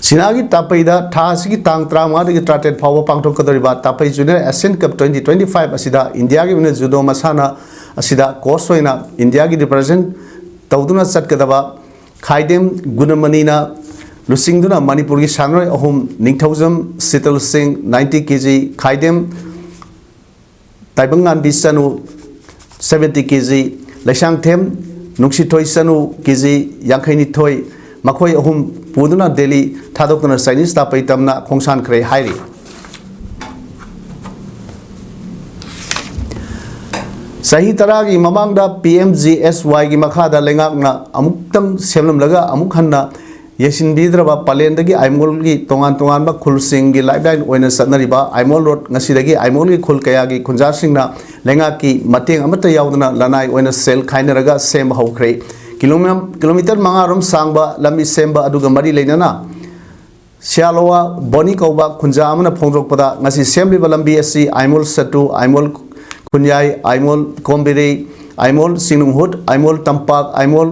ꯁꯤꯅꯥꯒꯤ ꯇꯥꯄꯩꯗ ꯊꯥ ꯑꯁꯤꯒꯤ ꯇꯥꯡ ꯇꯔꯥꯃꯉꯥꯗꯒꯤ ꯇꯔꯥꯇꯔꯦꯠ ꯐꯥꯎꯕ ꯄꯥꯡꯊꯣꯛꯀꯗꯧꯔꯤꯕ ꯇꯥꯄꯩ Junior Asian Cup twenty twenty-five ꯑꯁꯤꯗ ꯏꯟꯗꯤꯌꯥꯒꯤ ꯑꯣꯏꯅ ꯖꯨꯗꯣ ꯃꯁꯥꯟꯅ ꯑꯁꯤꯗ coach ꯑꯣꯏꯅ ꯏꯟꯗꯤꯌꯥꯒꯤ represent ꯇꯧꯗꯨꯅ ꯆꯠꯀꯗꯕ ꯈꯥꯏꯗꯦꯝ ꯒꯨꯅꯃꯅꯤꯅ ꯂꯨꯆꯤꯡꯗꯨꯅ ꯃꯅꯤꯄꯨꯔꯒꯤ ꯁꯥꯟꯅꯔꯣꯏ ꯑꯍꯨꯝ, ꯅꯤꯡꯊꯧꯖꯝ ꯁꯤꯇꯜ ꯁꯤꯡ ninety kg, ꯈꯥꯏꯗꯦꯝ ꯇꯥꯏꯕꯪꯉꯥꯟꯕꯤ ꯆꯅꯨ seventy kg, ꯂꯩꯁꯥꯡꯊꯦꯝ ꯅꯨꯡꯁꯤꯊꯣꯏ ꯆꯅꯨ kg ꯌꯥꯡꯈꯩꯅꯤꯊꯣꯏ, ꯃꯈꯣꯏ ꯑꯍꯨꯝ ꯄꯨꯗꯨꯅ ꯗꯦꯜꯂꯤ ꯊꯥꯗꯣꯛꯇꯨꯅ Chinese ꯇꯥꯄꯩ ꯇꯝꯅ ꯈꯣꯡꯁꯥꯟꯈ꯭ꯔꯦ ꯍꯥꯏꯔꯤ꯫ ꯆꯍꯤ ꯇꯔꯥꯒꯤ ꯃꯃꯥꯡꯗ ꯄꯤ ꯑꯦꯝ ꯖꯤ ꯑꯦꯁ ꯋꯥꯏꯒꯤ ꯃꯈꯥꯗ ꯂꯩꯉꯥꯛꯅ ꯑꯃꯨꯛꯇꯪ ꯁꯦꯝꯂꯝꯂꯒ ꯑꯃꯨꯛ ꯍꯟꯅ ꯌꯦꯡꯁꯤꯟꯕꯤꯗ꯭ꯔꯕ ꯄꯂꯦꯟꯗꯒꯤ ꯑꯥꯏꯃꯣꯜꯒꯤ ꯇꯣꯉꯥꯟ ꯇꯣꯉꯥꯟꯕ ꯈꯨꯜꯁꯤꯡꯒꯤ ꯂꯥꯏꯐꯂꯥꯏꯟ ꯑꯣꯏꯅ ꯆꯠꯅꯔꯤꯕ ꯑꯥꯏꯃꯣꯜ ꯔꯣꯗ ꯉꯁꯤꯗꯒꯤ ꯑꯥꯏꯃꯣꯜꯒꯤ ꯈꯨꯜ ꯀꯌꯥꯒꯤ ꯈꯨꯟꯖꯥꯁꯤꯡꯅ ꯂꯩꯉꯥꯛꯀꯤ ꯃꯇꯦꯡ ꯑꯃꯠꯇ ꯌꯥꯎꯗꯅ ꯂꯅꯥꯏ ꯑꯣꯏꯅ ꯁꯦꯜ ꯈꯥꯏꯅꯔꯒ ꯁꯦꯝꯕ ꯍꯧꯈ꯭ꯔꯦ꯫ ꯀꯤꯂꯣꯃꯤ-, ꯀꯤꯂꯣꯃꯤꯇꯔ ꯃꯉꯥ ꯔꯣꯝ ꯁꯥꯡꯕ ꯂꯝꯕꯤ ꯁꯦꯝꯕ ꯑꯗꯨꯒ ꯃꯔꯤ ꯂꯩꯅꯅ ꯁꯤꯌꯥꯂꯣꯋꯥ ꯕꯣꯅꯤ ꯀꯧꯕ ꯈꯨꯟꯖꯥ ꯑꯃꯅ ꯐꯣꯡꯗꯣꯔꯛꯄꯗ, ꯉꯁꯤ ꯁꯦꯝꯂꯤꯕ ꯂꯝꯕꯤ ꯑꯁꯤ ꯑꯥꯏꯃꯣꯜ ꯁꯠꯇꯨ, ꯑꯥꯏꯃꯣꯜ ꯈꯨꯟꯌꯥꯏ, ꯑꯥꯏꯃꯣꯜ ꯀꯣꯝꯕꯤꯔꯩ, ꯑꯥꯏꯃꯣꯜ ꯆꯤꯡꯅꯨꯡꯍꯨꯠ, ꯑꯥꯏꯃꯣꯜ ꯇꯝꯄꯥꯛ, ꯑꯥꯏꯃꯣꯜ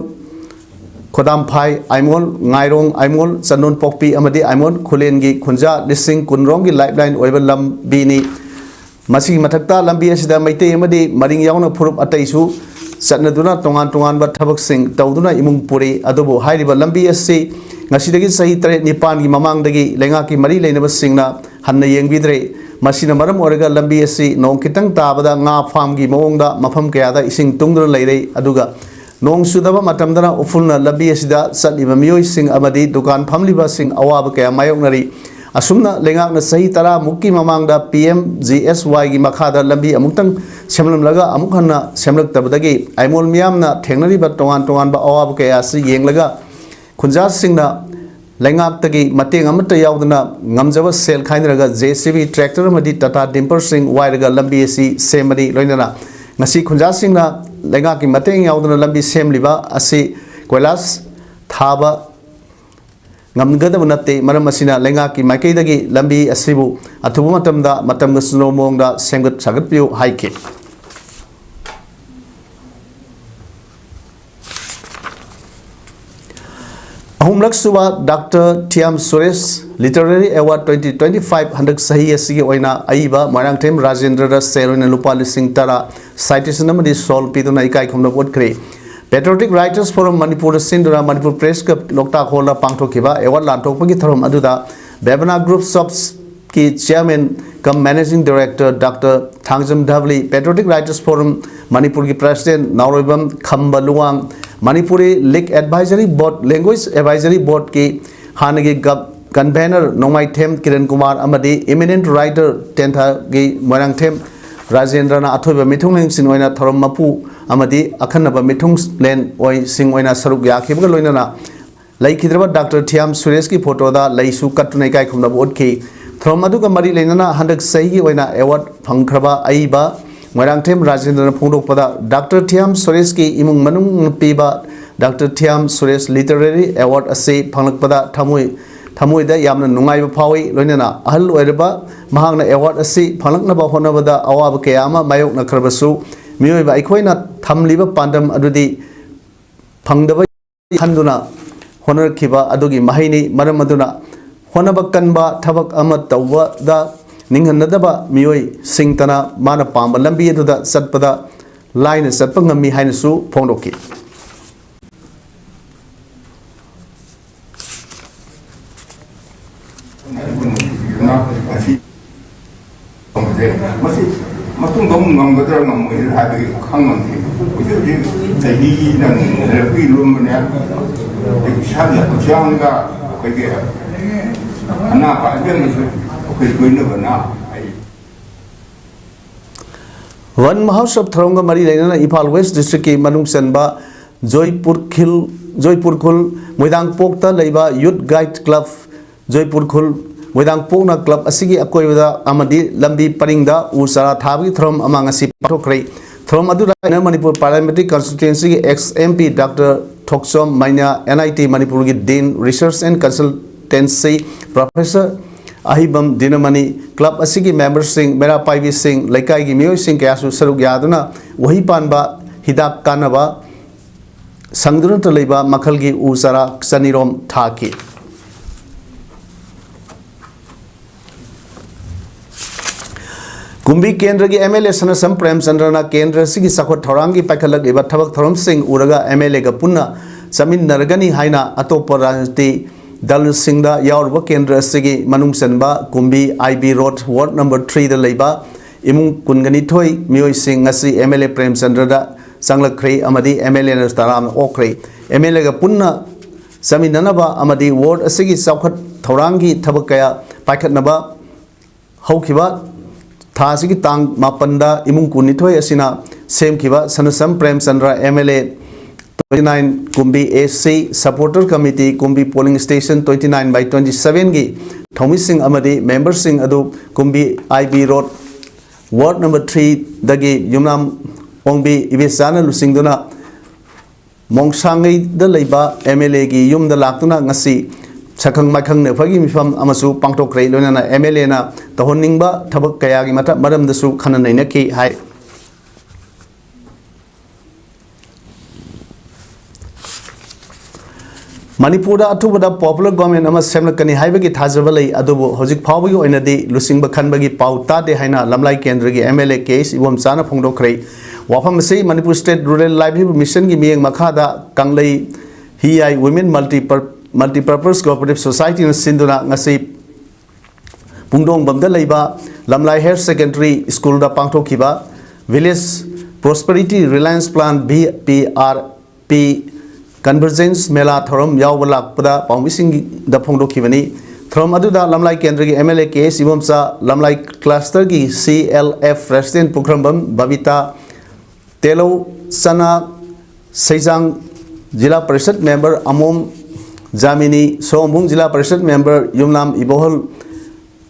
ꯈꯣꯗꯥꯝꯐꯥꯏ, ꯑꯥꯏꯃꯣꯜ ꯉꯥꯏꯔꯣꯡ, ꯑꯥꯏꯃꯣꯜ ꯆꯟꯗꯣꯟꯄꯣꯛꯄꯤ ꯑꯃꯗꯤ ꯑꯥꯏꯃꯣꯜ ꯈꯨꯂꯦꯟꯒꯤ ꯈꯨꯟꯖꯥ ꯂꯤꯁꯤꯡ ꯀꯨꯟ ꯔꯣꯝꯒꯤ ꯂꯥꯏꯐꯂꯥꯏꯟ ꯑꯣꯏꯕ ꯂꯝꯕꯤꯅꯤ꯫ ꯃꯁꯤꯒꯤ ꯃꯊꯛꯇ ꯂꯝꯕꯤ ꯑꯁꯤꯗ ꯃꯩꯇꯩ ꯑꯃꯗꯤ ꯃꯔꯤꯡ ꯌꯥꯎꯅ ꯐꯨꯔꯨꯞ ꯑꯇꯩꯁꯨ ꯆꯠꯅꯗꯨꯅ ꯇꯣꯉꯥꯟ ꯇꯣꯉꯥꯟꯕ ꯊꯕꯛꯁꯤꯡ ꯇꯧꯗꯨꯅ ꯏꯃꯨꯡ ꯄꯨꯔꯤ꯫ ꯑꯗꯨꯕꯨ ꯍꯥꯏꯔꯤꯕ ꯂꯝꯕꯤ ꯑꯁꯤ ꯉꯁꯤꯗꯒꯤ ꯆꯍꯤ ꯇꯔꯦꯠ ꯅꯤꯄꯥꯟꯒꯤ ꯃꯃꯥꯡꯗꯒꯤ ꯂꯩꯉꯥꯛꯀꯤ ꯃꯔꯤ ꯂꯩꯅꯕꯁꯤꯡꯅ ꯍꯟꯅ ꯌꯦꯡꯕꯤꯗ꯭ꯔꯦ꯫ ꯃꯁꯤꯅ ꯃꯔꯝ ꯑꯣꯏꯔꯒ ꯂꯝꯕꯤ ꯑꯁꯤ ꯅꯣꯡ ꯈꯤꯇꯪ ꯇꯥꯕꯗ ꯉꯥ ꯐꯥꯝꯒꯤ ꯃꯑꯣꯡꯗ ꯃꯐꯝ ꯀꯌꯥꯗ ꯏꯁꯤꯡ ꯇꯨꯡꯗꯨꯅ ꯂꯩꯔꯦ꯫ ꯑꯗꯨꯒ ꯅꯣꯡ ꯆꯨꯗꯕ ꯃꯇꯝꯗꯅ ꯎꯐꯨꯜꯅ ꯂꯝꯕꯤ ꯑꯁꯤꯗ ꯆꯠꯂꯤꯕ ꯃꯤꯑꯣꯏꯁꯤꯡ ꯑꯃꯗꯤ ꯗꯨꯀꯥꯟ ꯐꯝꯂꯤꯕꯁꯤꯡ ꯑꯋꯥꯕ ꯀꯌꯥ ꯃꯥꯌꯣꯛꯅꯔꯤ꯫ ꯑꯁꯨꯝꯅ ꯂꯩꯉꯥꯛꯅ ꯆꯍꯤ ꯇꯔꯥ ꯃꯨꯛꯀꯤ ꯃꯃꯥꯡꯗ ꯄꯤ ꯑꯦꯝ ꯖꯤ ꯑꯦꯁ ꯋꯥꯏꯒꯤ ꯃꯈꯥꯗ ꯂꯝꯕꯤ ꯑꯃꯨꯛꯇꯪ ꯁꯦꯝꯂꯝꯂꯒ ꯑꯃꯨꯛ ꯍꯟꯅ ꯁꯦꯝꯂꯛꯇꯕꯗꯒꯤ ꯑꯥꯏꯃꯣꯜ ꯃꯤꯌꯥꯝꯅ ꯊꯦꯡꯅꯔꯤꯕ ꯇꯣꯉꯥꯟ ꯇꯣꯉꯥꯟꯕ ꯑꯋꯥꯕ ꯀꯌꯥ ꯑꯁꯤ ꯌꯦꯡꯂꯒ ꯈꯨꯟꯖꯥꯁꯤꯡꯅ ꯂꯩꯉꯥꯛꯇꯒꯤ ꯃꯇꯦꯡ ꯑꯃꯠꯇ ꯌꯥꯎꯗꯅ ꯉꯝꯖꯕ ꯁꯦꯜ ꯈꯥꯏꯅꯔꯒ ꯖꯦ ꯁꯤ ꯕꯤ, ꯇ꯭ꯔꯦꯛꯇꯔ ꯑꯃꯗꯤ ꯇꯥꯇꯥ ꯗꯤꯝꯄꯔꯁꯤꯡ ꯋꯥꯏꯔꯒ ꯂꯝꯕꯤ ꯑꯁꯤ ꯁꯦꯝꯕꯅꯤ꯫ ꯂꯣꯏꯅꯅ ꯉꯁꯤ ꯈꯨꯟꯖꯥꯁꯤꯡꯅ ꯂꯩꯉꯥꯛꯀꯤ ꯃꯇꯦꯡ ꯌꯥꯎꯗꯅ ꯂꯝꯕꯤ ꯁꯦꯝꯂꯤꯕ ꯑꯁꯤ ꯀꯣꯏꯂꯥꯁ ꯊꯥꯕ ꯉꯝꯒꯗꯕ ꯅꯠꯇꯦ꯫ ꯃꯔꯝ ꯑꯁꯤꯅ ꯂꯩꯉꯥꯛꯀꯤ ꯃꯥꯏꯀꯩꯗꯒꯤ ꯂꯝꯕꯤ ꯑꯁꯤꯕꯨ ꯑꯊꯨꯕ ꯃꯇꯝꯗ ꯃꯇꯝꯒ ꯆꯨꯅꯕ ꯃꯑꯣꯡꯗ ꯁꯦꯝꯒꯠ ꯁꯥꯒꯠꯄꯤꯌꯨ ꯍꯥꯏꯈꯤ꯫ ꯑꯍꯨꯝꯂꯛ ꯁꯨꯕ doctor Thiyam Suresh literary award twenty twenty five ꯍꯟꯗꯛ ꯆꯍꯤ ꯑꯁꯤꯒꯤ ꯑꯣꯏꯅ ꯑꯏꯕ ꯃꯣꯏꯔꯥꯡꯊꯦꯝ ꯔꯥꯖꯦꯟꯗ꯭ꯔꯗ ꯁꯦꯜ ꯑꯣꯏꯅ ꯂꯨꯄꯥ ꯂꯤꯁꯤꯡ ꯇꯔꯥ, ꯁꯥꯏꯇꯦꯁꯟ ꯑꯃꯗꯤ ꯁꯣꯜ ꯄꯤꯗꯨꯅ ꯏꯀꯥꯏ ꯈꯨꯝꯅꯕ ꯎꯠꯈ꯭ꯔꯦ꯫ Patriotic Writers Forum ꯃꯅꯤꯄꯨꯔꯗ ꯁꯤꯟꯗꯨꯅ ꯃꯅꯤꯄꯨꯔ ꯄ꯭ꯔꯦꯁ ꯀ꯭ꯂꯕ ꯂꯣꯛꯇꯥꯛ ꯍꯣꯜꯗ ꯄꯥꯡꯊꯣꯛꯈꯤꯕ ꯑꯦꯋꯥꯔꯗ ꯂꯥꯟꯊꯣꯛꯄꯒꯤ ꯊꯧꯔꯝ ꯑꯗꯨꯗ ꯕꯦꯕꯅꯥ ꯒ꯭ꯔꯨꯞ ꯁꯣꯞꯁ ꯀꯤ chairman cum managing director doctor Thangjam Dhabali, Patriotic Writers Forum ꯃꯅꯤꯄꯨꯔꯒꯤ ꯄ꯭ꯔꯦꯁꯤꯗꯦꯟꯠ ꯅꯥꯎꯔꯣꯏꯕꯝ ꯈꯝꯕ ꯂꯨꯋꯥꯡ, ꯃꯅꯤꯄꯨꯔꯤ ꯂꯤꯛ ꯑꯦꯗꯚꯥꯏꯖꯔꯤ ꯕꯣꯔꯗ, ꯂꯦꯡꯒ꯭ꯋꯦꯖ ꯑꯦꯗꯚꯥꯏꯖꯔꯤ ꯕꯣꯔꯗꯀꯤ ꯍꯥꯟꯅꯒꯤ ꯒꯕ-, ꯀꯟꯚꯦꯅꯔ ꯅꯣꯡꯃꯥꯏꯊꯦꯝ ꯀꯤꯔꯟ ꯀꯨꯃꯥꯔ ꯑꯃꯗꯤ ꯏꯃꯤꯅꯦꯟꯠ ꯔꯥꯏꯇꯔ ꯇꯦꯟꯊꯥꯒꯤ ꯃꯣꯏꯔꯥꯡꯊꯦꯝ ꯔꯥꯖꯦꯟꯗ꯭ꯔꯅ ꯑꯊꯣꯏꯕ ꯃꯤꯊꯨꯡꯂꯦꯟꯁꯤꯡ ꯑꯣꯏꯅ ꯊꯧꯔꯝ ꯃꯄꯨ ꯑꯃꯗꯤ ꯑꯈꯟꯅꯕ ꯃꯤꯊꯨꯡꯂꯦꯟ ꯑꯣꯏꯁꯤꯡ ꯑꯣꯏꯅ ꯁꯔꯨꯛ ꯌꯥꯈꯤꯕꯒ ꯂꯣꯏꯅꯅ ꯂꯩꯈꯤꯗ꯭ꯔꯕ ꯗꯥꯛꯇꯔ ꯊꯤꯌꯥꯝ ꯁꯨꯔꯦꯁꯀꯤ ꯐꯣꯇꯣꯗ ꯂꯩꯁꯨ ꯀꯠꯇꯨꯅ ꯏꯀꯥꯏ ꯈꯨꯝꯅꯕ ꯎꯠꯈꯤ꯫ ꯊꯧꯔꯝ ꯑꯗꯨꯒ ꯃꯔꯤ ꯂꯩꯅꯅ ꯍꯟꯗꯛ ꯆꯍꯤꯒꯤ ꯑꯣꯏꯅ ꯑꯦꯋꯥꯔꯗ ꯐꯪꯈ꯭ꯔꯕ ꯑꯏꯕ ꯃꯣꯏꯔꯥꯡꯊꯦꯝ ꯔꯥꯖꯦꯟꯗ꯭ꯔꯅ ꯐꯣꯡꯗꯣꯛꯄꯗ, ꯗꯥꯛꯇꯔ ꯊꯤꯌꯥꯝ ꯁꯨꯔꯦꯁꯀꯤ ꯏꯃꯨꯡ ꯃꯅꯨꯡꯅ ꯄꯤꯕ doctor Thiyam Suresh literary award ꯑꯁꯤ ꯐꯪꯂꯛꯄꯗ ꯊꯃꯣꯏ ꯊꯃꯣꯏꯗ ꯌꯥꯝꯅ ꯅꯨꯡꯉꯥꯏꯕ ꯐꯥꯎꯏ꯫ ꯂꯣꯏꯅꯅ ꯑꯍꯜ ꯑꯣꯏꯔꯕ ꯃꯍꯥꯛꯅ ꯑꯦꯋꯥꯔꯗ ꯑꯁꯤ ꯐꯪꯂꯛꯅꯕ ꯍꯣꯠꯅꯕꯗ ꯑꯋꯥꯕ ꯀꯌꯥ ꯑꯃ ꯃꯥꯌꯣꯛꯅꯈ꯭ꯔꯕꯁꯨ, ꯃꯤꯑꯣꯏꯕ ꯑꯩꯈꯣꯏꯅ ꯊꯝꯂꯤꯕ ꯄꯥꯟꯗꯝ ꯑꯗꯨꯗꯤ ꯐꯪꯗꯕ ꯈꯟꯗꯨꯅ ꯍꯣꯠꯅꯔꯛꯈꯤꯕ ꯑꯗꯨꯒꯤ ꯃꯍꯩꯅꯤ꯫ ꯃꯔꯝ ꯑꯗꯨꯅ ꯍꯣꯠꯅꯕ ꯀꯟꯕ, ꯊꯕꯛ ꯑꯃ ꯇꯧꯕꯗ ꯅꯤꯡꯍꯟꯅꯗꯕ ꯃꯤꯑꯣꯏꯁꯤꯡꯇꯅ ꯃꯥꯅ ꯄꯥꯝꯕ ꯂꯝꯕꯤ ꯑꯗꯨꯗ ꯆꯠꯄꯗ ꯂꯥꯏꯅ ꯆꯠꯄ ꯉꯝꯃꯤ ꯍꯥꯏꯅꯁꯨ ꯐꯣꯡꯗꯣꯛꯈꯤ꯫ ꯃꯁꯤ ꯃꯇꯨꯡꯗ ꯑꯃꯨꯛ ꯉꯝꯒꯗ꯭ꯔꯥ ꯉꯝꯃꯣꯏꯗ꯭ꯔꯥ ꯍꯥꯏꯕꯗꯤ ꯈꯪꯉꯝꯗꯦ꯫ ꯍꯧꯖꯤꯛ ꯍꯧꯖꯤꯛ ꯆꯍꯤꯅ ꯂꯣꯟꯕꯅꯦ, ꯑꯗꯒꯤ ꯏꯁꯥꯒꯤ ꯍꯛꯆꯥꯡꯒ ꯑꯩꯈꯣꯏꯒꯤ ꯑꯅꯥꯕ ꯑꯍꯦꯟꯕꯁꯨ ꯑꯩꯈꯣꯏ ꯂꯣꯏꯅꯕꯅ ꯑꯩ ꯋꯟ ꯃꯍꯣꯠꯁꯕ ꯊꯧꯔꯝꯒ ꯃꯔꯤ ꯂꯩꯅꯅ ꯏꯝꯐꯥꯜ ꯋꯦꯁ ꯗꯤꯁꯇ꯭ꯔꯤꯛꯀꯤ ꯃꯅꯨꯡ ꯆꯟꯕ ꯖꯣꯏꯄꯨꯔ ꯈꯤꯜ, ꯖꯣꯏꯄꯨꯔ ꯈꯨꯜ ꯃꯣꯏꯗꯥꯡꯄꯣꯛꯇ ꯂꯩꯕ ꯌꯨꯠ ꯒꯥꯏꯗ ꯀ꯭ꯂꯕ ꯖꯣꯏꯄꯨꯔ ꯈꯨꯜ ꯃꯣꯏꯗꯥꯡꯄꯣꯛꯅ ꯀ꯭ꯂꯕ ꯑꯁꯤꯒꯤ ꯑꯀꯣꯏꯕꯗ ꯑꯃꯗꯤ ꯂꯝꯕꯤ ꯄꯔꯤꯡꯗ ꯎ ꯆꯥꯔꯥ ꯊꯥꯕꯒꯤ ꯊꯧꯔꯝ ꯑꯃ ꯉꯁꯤ ꯄꯥꯡꯊꯣꯛꯈ꯭ꯔꯦ꯫ ꯊꯧꯔꯝ ꯑꯗꯨꯗ ꯃꯅꯤꯄꯨꯔ ꯄꯥꯔꯂꯤꯌꯥꯃꯦꯟꯇꯔꯤ ꯀꯟꯁꯇꯤꯇ꯭ꯌꯨꯑꯦꯟꯁꯤꯒꯤ ex M P doctor Thokchom Meinya, N I T ꯃꯅꯤꯄꯨꯔꯒꯤ dean, research and consultancy professor Ahibam Dinamani, club ꯑꯁꯤꯒꯤ ꯃꯦꯝꯕꯔꯁꯤꯡ, ꯃꯩꯔꯥ ꯄꯥꯏꯕꯤꯁꯤꯡ, ꯂꯩꯀꯥꯏꯒꯤ ꯃꯤꯑꯣꯏꯁꯤꯡ ꯀꯌꯥꯁꯨ ꯁꯔꯨꯛ ꯌꯥꯗꯨꯅ ꯎꯍꯩ ꯄꯥꯟꯕ ꯍꯤꯗꯥꯛ ꯀꯥꯟꯅꯕ ꯁꯪꯗꯨꯅꯇ ꯂꯩꯕ ꯃꯈꯜꯒꯤ ꯎ ꯆꯥꯔꯥ ꯆꯅꯤꯔꯣꯝ ꯊꯥꯈꯤ꯫ ꯀꯨꯝꯕꯤ ꯀꯦꯟꯗ꯭ꯔꯒꯤ ꯑꯦꯝ ꯑꯦꯜ ꯑꯦ ꯁꯅꯥꯁꯝ ꯄ꯭ꯔꯦꯝꯆꯟꯗ꯭ꯔꯅ ꯀꯦꯟꯗ꯭ꯔ ꯑꯁꯤꯒꯤ ꯆꯥꯎꯈꯠ ꯊꯧꯔꯥꯡꯒꯤ ꯄꯥꯏꯈꯠꯂꯛꯂꯤꯕ ꯊꯕꯛ ꯊꯧꯔꯝꯁꯤꯡ ꯎꯔꯒ ꯑꯦꯝ ꯑꯦꯜ ꯑꯦꯒ ꯄꯨꯟꯅ ꯆꯠꯃꯤꯟꯅꯔꯒꯅꯤ ꯍꯥꯏꯅ ꯑꯇꯣꯞꯄ ꯔꯥꯖꯅꯤꯇꯤ ꯗꯜꯁꯤꯡꯗ ꯌꯥꯎꯔꯤꯕ ꯀꯦꯟꯗ꯭ꯔ ꯑꯁꯤꯒꯤ ꯃꯅꯨꯡ ꯆꯟꯕ ꯀꯨꯝꯕꯤ ꯑꯥꯏ ꯕꯤ ꯔꯣꯗ ꯋꯥꯔꯗ ꯅꯝꯕꯔ ꯊ꯭ꯔꯤꯗ ꯂꯩꯕ ꯏꯃꯨꯡ ꯀꯨꯟꯒ ꯅꯤꯊꯣꯏ ꯃꯤꯑꯣꯏꯁꯤꯡ ꯉꯁꯤ ꯑꯦꯝ ꯑꯦꯜ ꯑꯦ ꯄ꯭ꯔꯦꯝꯆꯟꯗ꯭ꯔꯗ ꯆꯪꯂꯛꯈ꯭ꯔꯦ ꯑꯃꯗꯤ ꯑꯦꯝ ꯑꯦꯜ ꯑꯦꯅ ꯇꯔꯥꯝꯅ ꯑꯣꯛꯈ꯭ꯔꯦ꯫ ꯑꯦꯝ ꯑꯦꯜ ꯑꯦꯒ ꯄꯨꯟꯅ ꯆꯠꯃꯤꯟꯅꯅꯕ ꯑꯃꯗꯤ ꯋꯥꯔꯗ ꯑꯁꯤꯒꯤ ꯆꯥꯎꯈꯠ ꯊꯧꯔꯥꯡꯒꯤ ꯊꯕꯛ ꯀꯌꯥ ꯄꯥꯏꯈꯠꯅꯕ ꯍꯧꯈꯤꯕ ꯊꯥ ꯑꯁꯤꯒꯤ ꯇꯥꯡ ꯃꯥꯄꯟꯗ ꯏꯃꯨꯡ ꯀꯨꯟꯅꯤꯊꯣꯏ ꯑꯁꯤꯅ ꯁꯦꯝꯈꯤꯕ ꯁꯅꯁꯝ Premchandra, MLA, twenty nine ꯀꯨꯝꯕꯤ, AC supporter committee ꯀꯨꯝꯕꯤ, polling station twenty nine by twenty seven ꯒꯤ ꯊꯧꯃꯤꯁꯤꯡ ꯑꯃꯗꯤ memberꯁꯤꯡ ꯑꯗꯨ ꯀꯨꯝꯕꯤ IB Road, ward number three ꯗꯒꯤ ꯌꯨꯝꯅꯥꯝ ꯑꯣꯡꯕꯤ ꯏꯕꯦꯆꯥꯅ ꯂꯨꯆꯤꯡꯗꯨꯅ ꯃꯣꯡꯁꯥꯡꯉꯩꯗ ꯂꯩꯕ MLAꯒꯤ ꯌꯨꯝꯗ ꯂꯥꯛꯇꯨꯅ ꯉꯁꯤ ꯁꯛꯈꯪ ꯃꯥꯏꯈꯪꯅꯕꯒꯤ ꯃꯤꯐꯝ ꯑꯃꯁꯨ ꯄꯥꯡꯊꯣꯛꯈ꯭ꯔꯦ꯫ ꯂꯣꯏꯅꯅ MLAꯅ ꯇꯧꯍꯟꯅꯤꯡꯕ ꯊꯕꯛ ꯀꯌꯥꯒꯤ ꯃꯊꯛ ꯃꯔꯝꯗꯁꯨ ꯈꯟꯅ ꯅꯩꯅꯈꯤ ꯍꯥꯏ꯫ ꯃꯅꯤꯄꯨꯔꯗ ꯑꯊꯨꯕꯗ popular government ꯑꯃ ꯁꯦꯝꯂꯛꯀꯅꯤ ꯍꯥꯏꯕꯒꯤ ꯊꯥꯖꯕ ꯂꯩ, ꯑꯗꯨꯕꯨ ꯍꯧꯖꯤꯛ ꯐꯥꯎꯕꯒꯤ ꯑꯣꯏꯅꯗꯤ ꯂꯨꯆꯤꯡꯕ ꯈꯟꯕꯒꯤ ꯄꯥꯎ ꯇꯥꯗꯦ ꯍꯥꯏꯅ ꯂꯝꯂꯥꯏ ꯀꯦꯟꯗ꯭ꯔꯒꯤ MLA ꯀꯦ ꯑꯦꯁ ꯏꯕꯣꯝꯆꯥꯅ ꯐꯣꯡꯗꯣꯛꯈ꯭ꯔꯦ꯫ ꯋꯥꯐꯝ ꯑꯁꯤ ꯃꯅꯤꯄꯨꯔ State Rural Livelihood Missionꯒꯤ ꯃꯤꯠꯌꯦꯡ ꯃꯈꯥꯗ ꯀꯪꯂꯩ ꯍꯤꯌꯥꯏ Women Multi Multipurpose Cooperative Societyꯅ ꯁꯤꯟꯗꯨꯅ ꯉꯁꯤ ꯄꯨꯡꯗꯣꯡꯕꯝꯗ ꯂꯩꯕ ꯂꯝꯂꯥꯏ Higher Secondary Schoolꯗ ꯄꯥꯡꯊꯣꯛꯈꯤꯕ Village Prosperity Reliance Plan, VPRP Convergence ꯃꯦꯂꯥ ꯊꯧꯔꯝ ꯌꯥꯎꯕ ꯂꯥꯛꯄꯗ ꯄꯥꯎꯃꯤꯁꯤꯡꯗ ꯐꯣꯡꯗꯣꯛꯈꯤꯕꯅꯤ꯫ ꯊꯧꯔꯝ ꯑꯗꯨꯗ ꯂꯝꯂꯥꯏ ꯀꯦꯟꯗ꯭ꯔꯒꯤ MLA ꯀꯦ ꯑꯦꯁ ꯏꯕꯣꯝꯆꯥ, ꯂꯝꯂꯥꯏ clusterꯒꯤ CLF President ꯄꯨꯈ꯭ꯔꯝꯕꯝ ꯕꯕꯤꯇꯥ, ꯇꯦꯂꯧ ꯆꯅꯥ ꯁꯩꯖꯥꯡ ꯖꯤꯂꯥ ꯄꯔꯤꯁꯠ member ꯑꯃꯣꯝ ꯖꯥꯃꯤꯅꯤ, ꯁꯣꯝꯕꯨꯡ ꯖꯤꯂꯥ ꯄꯔꯤꯁꯠ member ꯌꯨꯝꯅꯥꯝ ꯏꯕꯣꯍꯜ,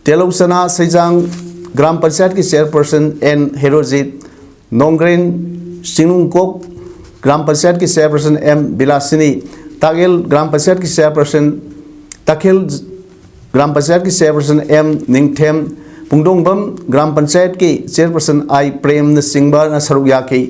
ꯇꯦꯂꯧ ꯆꯅꯥ ꯁꯩꯖꯥꯡ ꯒ꯭ꯔꯥꯝ ꯄꯟꯆꯥꯌꯠꯀꯤ chairperson ꯑꯦꯟ ꯍꯦꯔꯣꯖꯤꯠ, ꯅꯣꯡꯒ꯭ꯔꯦꯟ ꯆꯤꯡꯅꯨꯡꯀꯣꯛ ꯒ꯭ꯔꯥꯝ ꯄꯟꯆꯥꯌꯠꯀꯤ chairperson ꯑꯦꯝ ꯕꯤꯂꯥꯁꯤꯅꯤ, ꯇꯥꯛꯌꯦꯜ ꯒ꯭ꯔꯥꯝ ꯄꯟꯆꯥꯌꯠꯀꯤ chairperson, ꯇꯥꯛꯌꯦꯜ ꯒ꯭ꯔꯥꯝ ꯄꯟꯆꯥꯌꯠꯀꯤ chairperson ꯑꯦꯝ ꯅꯤꯡꯊꯦꯝ, ꯄꯨꯡꯗꯣꯡꯕꯝ ꯒ꯭ꯔꯥꯝ ꯄꯟꯆꯥꯌꯠꯀꯤ chairperson ꯑꯥꯏ ꯄ꯭ꯔꯦꯝꯅꯆꯤꯡꯕꯅ ꯁꯔꯨꯛ ꯌꯥꯈꯤ꯫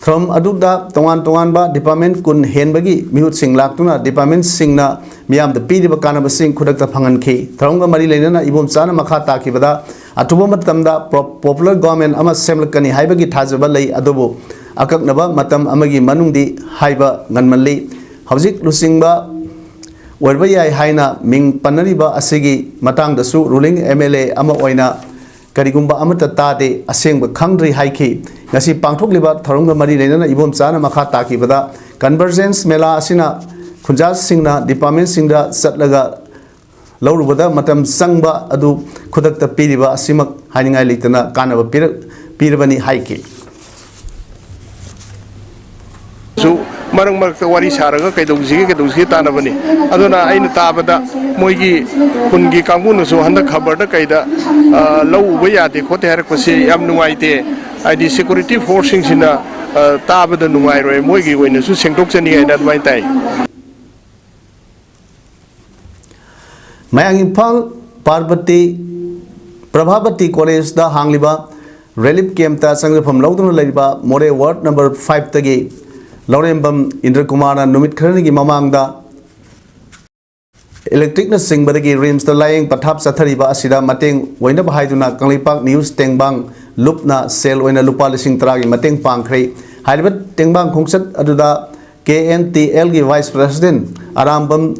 ꯊꯧꯔꯝ ꯑꯗꯨꯗ ꯇꯣꯉꯥꯟ ꯇꯣꯉꯥꯟꯕ department ꯀꯨꯟ ꯍꯦꯟꯕꯒꯤ ꯃꯤꯍꯨꯠꯁꯤꯡ ꯂꯥꯛꯇꯨꯅ departmentꯁꯤꯡꯅ ꯃꯤꯌꯥꯝꯗ ꯄꯤꯔꯤꯕ ꯀꯥꯟꯅꯕꯁꯤꯡ ꯈꯨꯗꯛꯇ ꯐꯪꯍꯟꯈꯤ꯫ ꯊꯧꯔꯝꯒ ꯃꯔꯤ ꯂꯩꯅꯅ ꯏꯕꯣꯝꯆꯥꯅ ꯃꯈꯥ ꯇꯥꯈꯤꯕꯗ, ꯑꯊꯨꯕ ꯃꯇꯝꯗ pro-, popular government ꯑꯃ ꯁꯦꯝꯂꯛꯀꯅꯤ ꯍꯥꯏꯕꯒꯤ ꯊꯥꯖꯕ ꯂꯩ, ꯑꯗꯨꯕꯨ ꯑꯀꯛꯅꯕ ꯃꯇꯝ ꯑꯃꯒꯤ ꯃꯅꯨꯡꯗꯤ ꯍꯥꯏꯕ ꯉꯟꯃꯜꯂꯤ꯫ ꯍꯧꯖꯤꯛ ꯂꯨꯆꯤꯡꯕ ꯑꯣꯏꯔꯕ ꯌꯥꯏ ꯍꯥꯏꯅ ꯃꯤꯡ ꯄꯟꯅꯔꯤꯕ ꯑꯁꯤꯒꯤ ꯃꯇꯥꯡꯗꯁꯨ ruling MLA ꯑꯃ ꯑꯣꯏꯅ ꯀꯔꯤꯒꯨꯝꯕ ꯑꯃꯠꯇ ꯇꯥꯗꯦ, ꯑꯁꯦꯡꯕ ꯈꯪꯗ꯭ꯔꯤ ꯍꯥꯏꯈꯤ꯫ ꯉꯁꯤ ꯄꯥꯡꯊꯣꯛꯂꯤꯕ ꯊꯧꯔꯝꯒ ꯃꯔꯤ ꯂꯩꯅꯅ ꯏꯕꯣꯝꯆꯥꯅ ꯃꯈꯥ ꯇꯥꯈꯤꯕꯗ, Convergence ꯃꯦꯂꯥ ꯑꯁꯤꯅ ꯈꯨꯟꯖꯥꯁꯤꯡꯅ departmentꯁꯤꯡꯗ ꯆꯠꯂꯒ ꯂꯧꯔꯨꯕꯗ ꯃꯇꯝ ꯆꯪꯕ ꯑꯗꯨ ꯈꯨꯗꯛꯇ ꯄꯤꯔꯤꯕ ꯑꯁꯤꯃꯛ ꯍꯥꯏꯅꯤꯡꯉꯥꯏ ꯂꯩꯇꯅ ꯀꯥꯟꯅꯕ ꯄꯤꯔꯛ-, ꯄꯤꯔꯕꯅꯤ ꯍꯥꯏꯈꯤ꯫ ꯁꯨ ꯃꯔꯛ ꯃꯔꯛꯇ ꯋꯥꯔꯤ ꯁꯥꯔꯒ ꯀꯩꯗꯧꯁꯤꯒꯦ, ꯀꯩꯗꯧꯁꯤꯒꯦ ꯇꯥꯟꯅꯕꯅꯤ꯫ ꯑꯗꯨꯅ ꯑꯩꯅ ꯇꯥꯕꯗ ꯃꯣꯏꯒꯤ ꯈꯨꯟꯒꯤ ꯀꯥꯡꯕꯨꯅꯁꯨ ꯍꯟꯗꯛ ꯈꯕꯔꯗ ꯀꯩꯗ, ꯑ, ꯂꯧ ꯎꯕ ꯌꯥꯗꯦ ꯈꯣꯠꯇꯦ ꯍꯥꯏꯔꯛꯄꯁꯤ ꯌꯥꯝ ꯅꯨꯡꯉꯥꯏꯇꯦ꯫ ꯍꯥꯏꯗꯤ security force ꯁꯤꯡꯁꯤꯅ, ꯑ, ꯇꯥꯕꯗ ꯅꯨꯡꯉꯥꯏꯔꯣꯏ, ꯃꯣꯏꯒꯤ ꯑꯣꯏꯅꯁꯨ ꯁꯦꯡꯗꯣꯛꯆꯅꯤ ꯍꯥꯏꯅ ꯑꯗꯨꯃꯥꯏꯅ ꯇꯥꯏ꯫ ꯃꯌꯥꯡ ꯏꯝꯐꯥꯜ ꯄꯥꯔꯕꯇꯤ, ꯄ꯭ꯔꯚꯥꯕꯇꯤ ꯀꯣꯂꯦꯖꯇ ꯍꯥꯡꯂꯤꯕ relief camp ꯇ ꯆꯪꯖꯐꯝ ꯂꯧꯗꯨꯅ ꯂꯩꯔꯤꯕ ꯃꯣꯔꯦ ward number five ꯇꯒꯤ ꯂꯧꯔꯦꯝꯕꯝ ꯏꯟꯗ꯭ꯔꯀꯨꯃꯥꯔꯅ ꯅꯨꯃꯤꯠ ꯈꯔꯅꯤꯒꯤ ꯃꯃꯥꯡꯗ electric ꯅ ꯆꯤꯡꯕꯗꯒꯤ RIMS ꯇ ꯂꯥꯌꯦꯡ ꯄꯊꯥꯞ ꯆꯠꯊꯔꯤꯕ ꯑꯁꯤꯗ ꯃꯇꯦꯡ ꯑꯣꯏꯅꯕ ꯍꯥꯏꯗꯨꯅ ꯀꯪꯂꯩꯄꯥꯛ news ꯇꯦꯡꯕꯥꯡ ꯂꯨꯞꯅ ꯁꯦꯜ ꯑꯣꯏꯅ ꯂꯨꯄꯥ ꯂꯤꯁꯤꯡ ꯇꯔꯥꯒꯤ ꯃꯇꯦꯡ ꯄꯥꯡꯈ꯭ꯔꯦ꯫ ꯍꯥꯏꯔꯤꯕ ꯇꯦꯡꯕꯥꯡ ꯈꯣꯡꯆꯠ ꯑꯗꯨꯗ K N T L ꯒꯤ vice president Arambam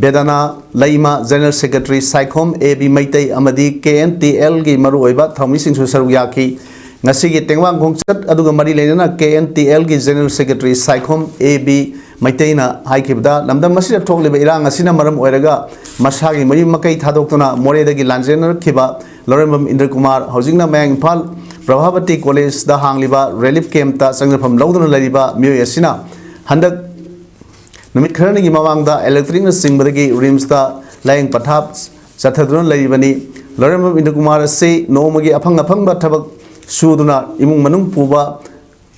ꯕꯦꯗꯥꯅꯥ Leima, general secretary Saikhom A B Meitei ꯑꯃꯗꯤ K N T L ꯒꯤ ꯃꯔꯨꯑꯣꯏꯕ ꯊꯧꯃꯤꯁꯤꯡꯁꯨ ꯁꯔꯨꯛ ꯌꯥꯈꯤ꯫ ꯉꯁꯤꯒꯤ ꯇꯦꯡꯕꯥꯡ ꯈꯣꯡꯆꯠ ꯑꯗꯨꯒ ꯃꯔꯤ ꯂꯩꯅꯅ K N T L ꯒꯤ general secretary Saikhom A B ꯃꯩꯇꯩꯅ ꯍꯥꯏꯈꯤꯕꯗ, ꯂꯝꯗꯝ ꯑꯁꯤꯗ ꯊꯣꯛꯂꯤꯕ ꯏꯔꯥꯡ ꯑꯁꯤꯅ ꯃꯔꯝ ꯑꯣꯏꯔꯒ ꯃꯁꯥꯒꯤ ꯃꯌꯨꯝ ꯃꯀꯩ ꯊꯥꯗꯣꯛꯇꯨꯅ ꯃꯣꯔꯦꯗꯒꯤ ꯂꯥꯟꯖꯦꯟꯅꯔꯛꯈꯤꯕ ꯂꯧꯔꯦꯝꯕꯝ ꯏꯟꯗ꯭ꯔꯀꯨꯃꯥꯔ ꯍꯧꯖꯤꯛꯅ ꯃꯌꯥꯡ ꯏꯝꯐꯥꯜ ꯄ꯭ꯔꯚꯥꯕꯇꯤ ꯀꯣꯂꯦꯖꯇ ꯍꯥꯡꯂꯤꯕ relief camp ꯇ ꯆꯪꯖꯐꯝ ꯂꯧꯗꯨꯅ ꯂꯩꯔꯤꯕ ꯃꯤꯑꯣꯏ ꯑꯁꯤꯅ ꯍꯟꯗꯛ ꯅꯨꯃꯤꯠ ꯈꯔꯅꯤꯒꯤ ꯃꯃꯥꯡꯗ electric ꯅ ꯆꯤꯡꯕꯗꯒꯤ RIMS ꯇ ꯂꯥꯌꯦꯡ ꯄꯊꯥꯞ ꯆꯠꯊꯗꯨꯅ ꯂꯩꯔꯤꯕꯅꯤ꯫ ꯂꯧꯔꯦꯝꯕꯝ ꯏꯟꯗ꯭ꯔꯀꯨꯃꯥꯔ ꯑꯁꯤ ꯅꯣꯡꯃꯒꯤ ꯑꯐꯪ ꯑꯐꯪꯕ ꯊꯕꯛ ꯁꯨꯗꯨꯅ ꯏꯃꯨꯡ ꯃꯅꯨꯡ ꯄꯨꯕ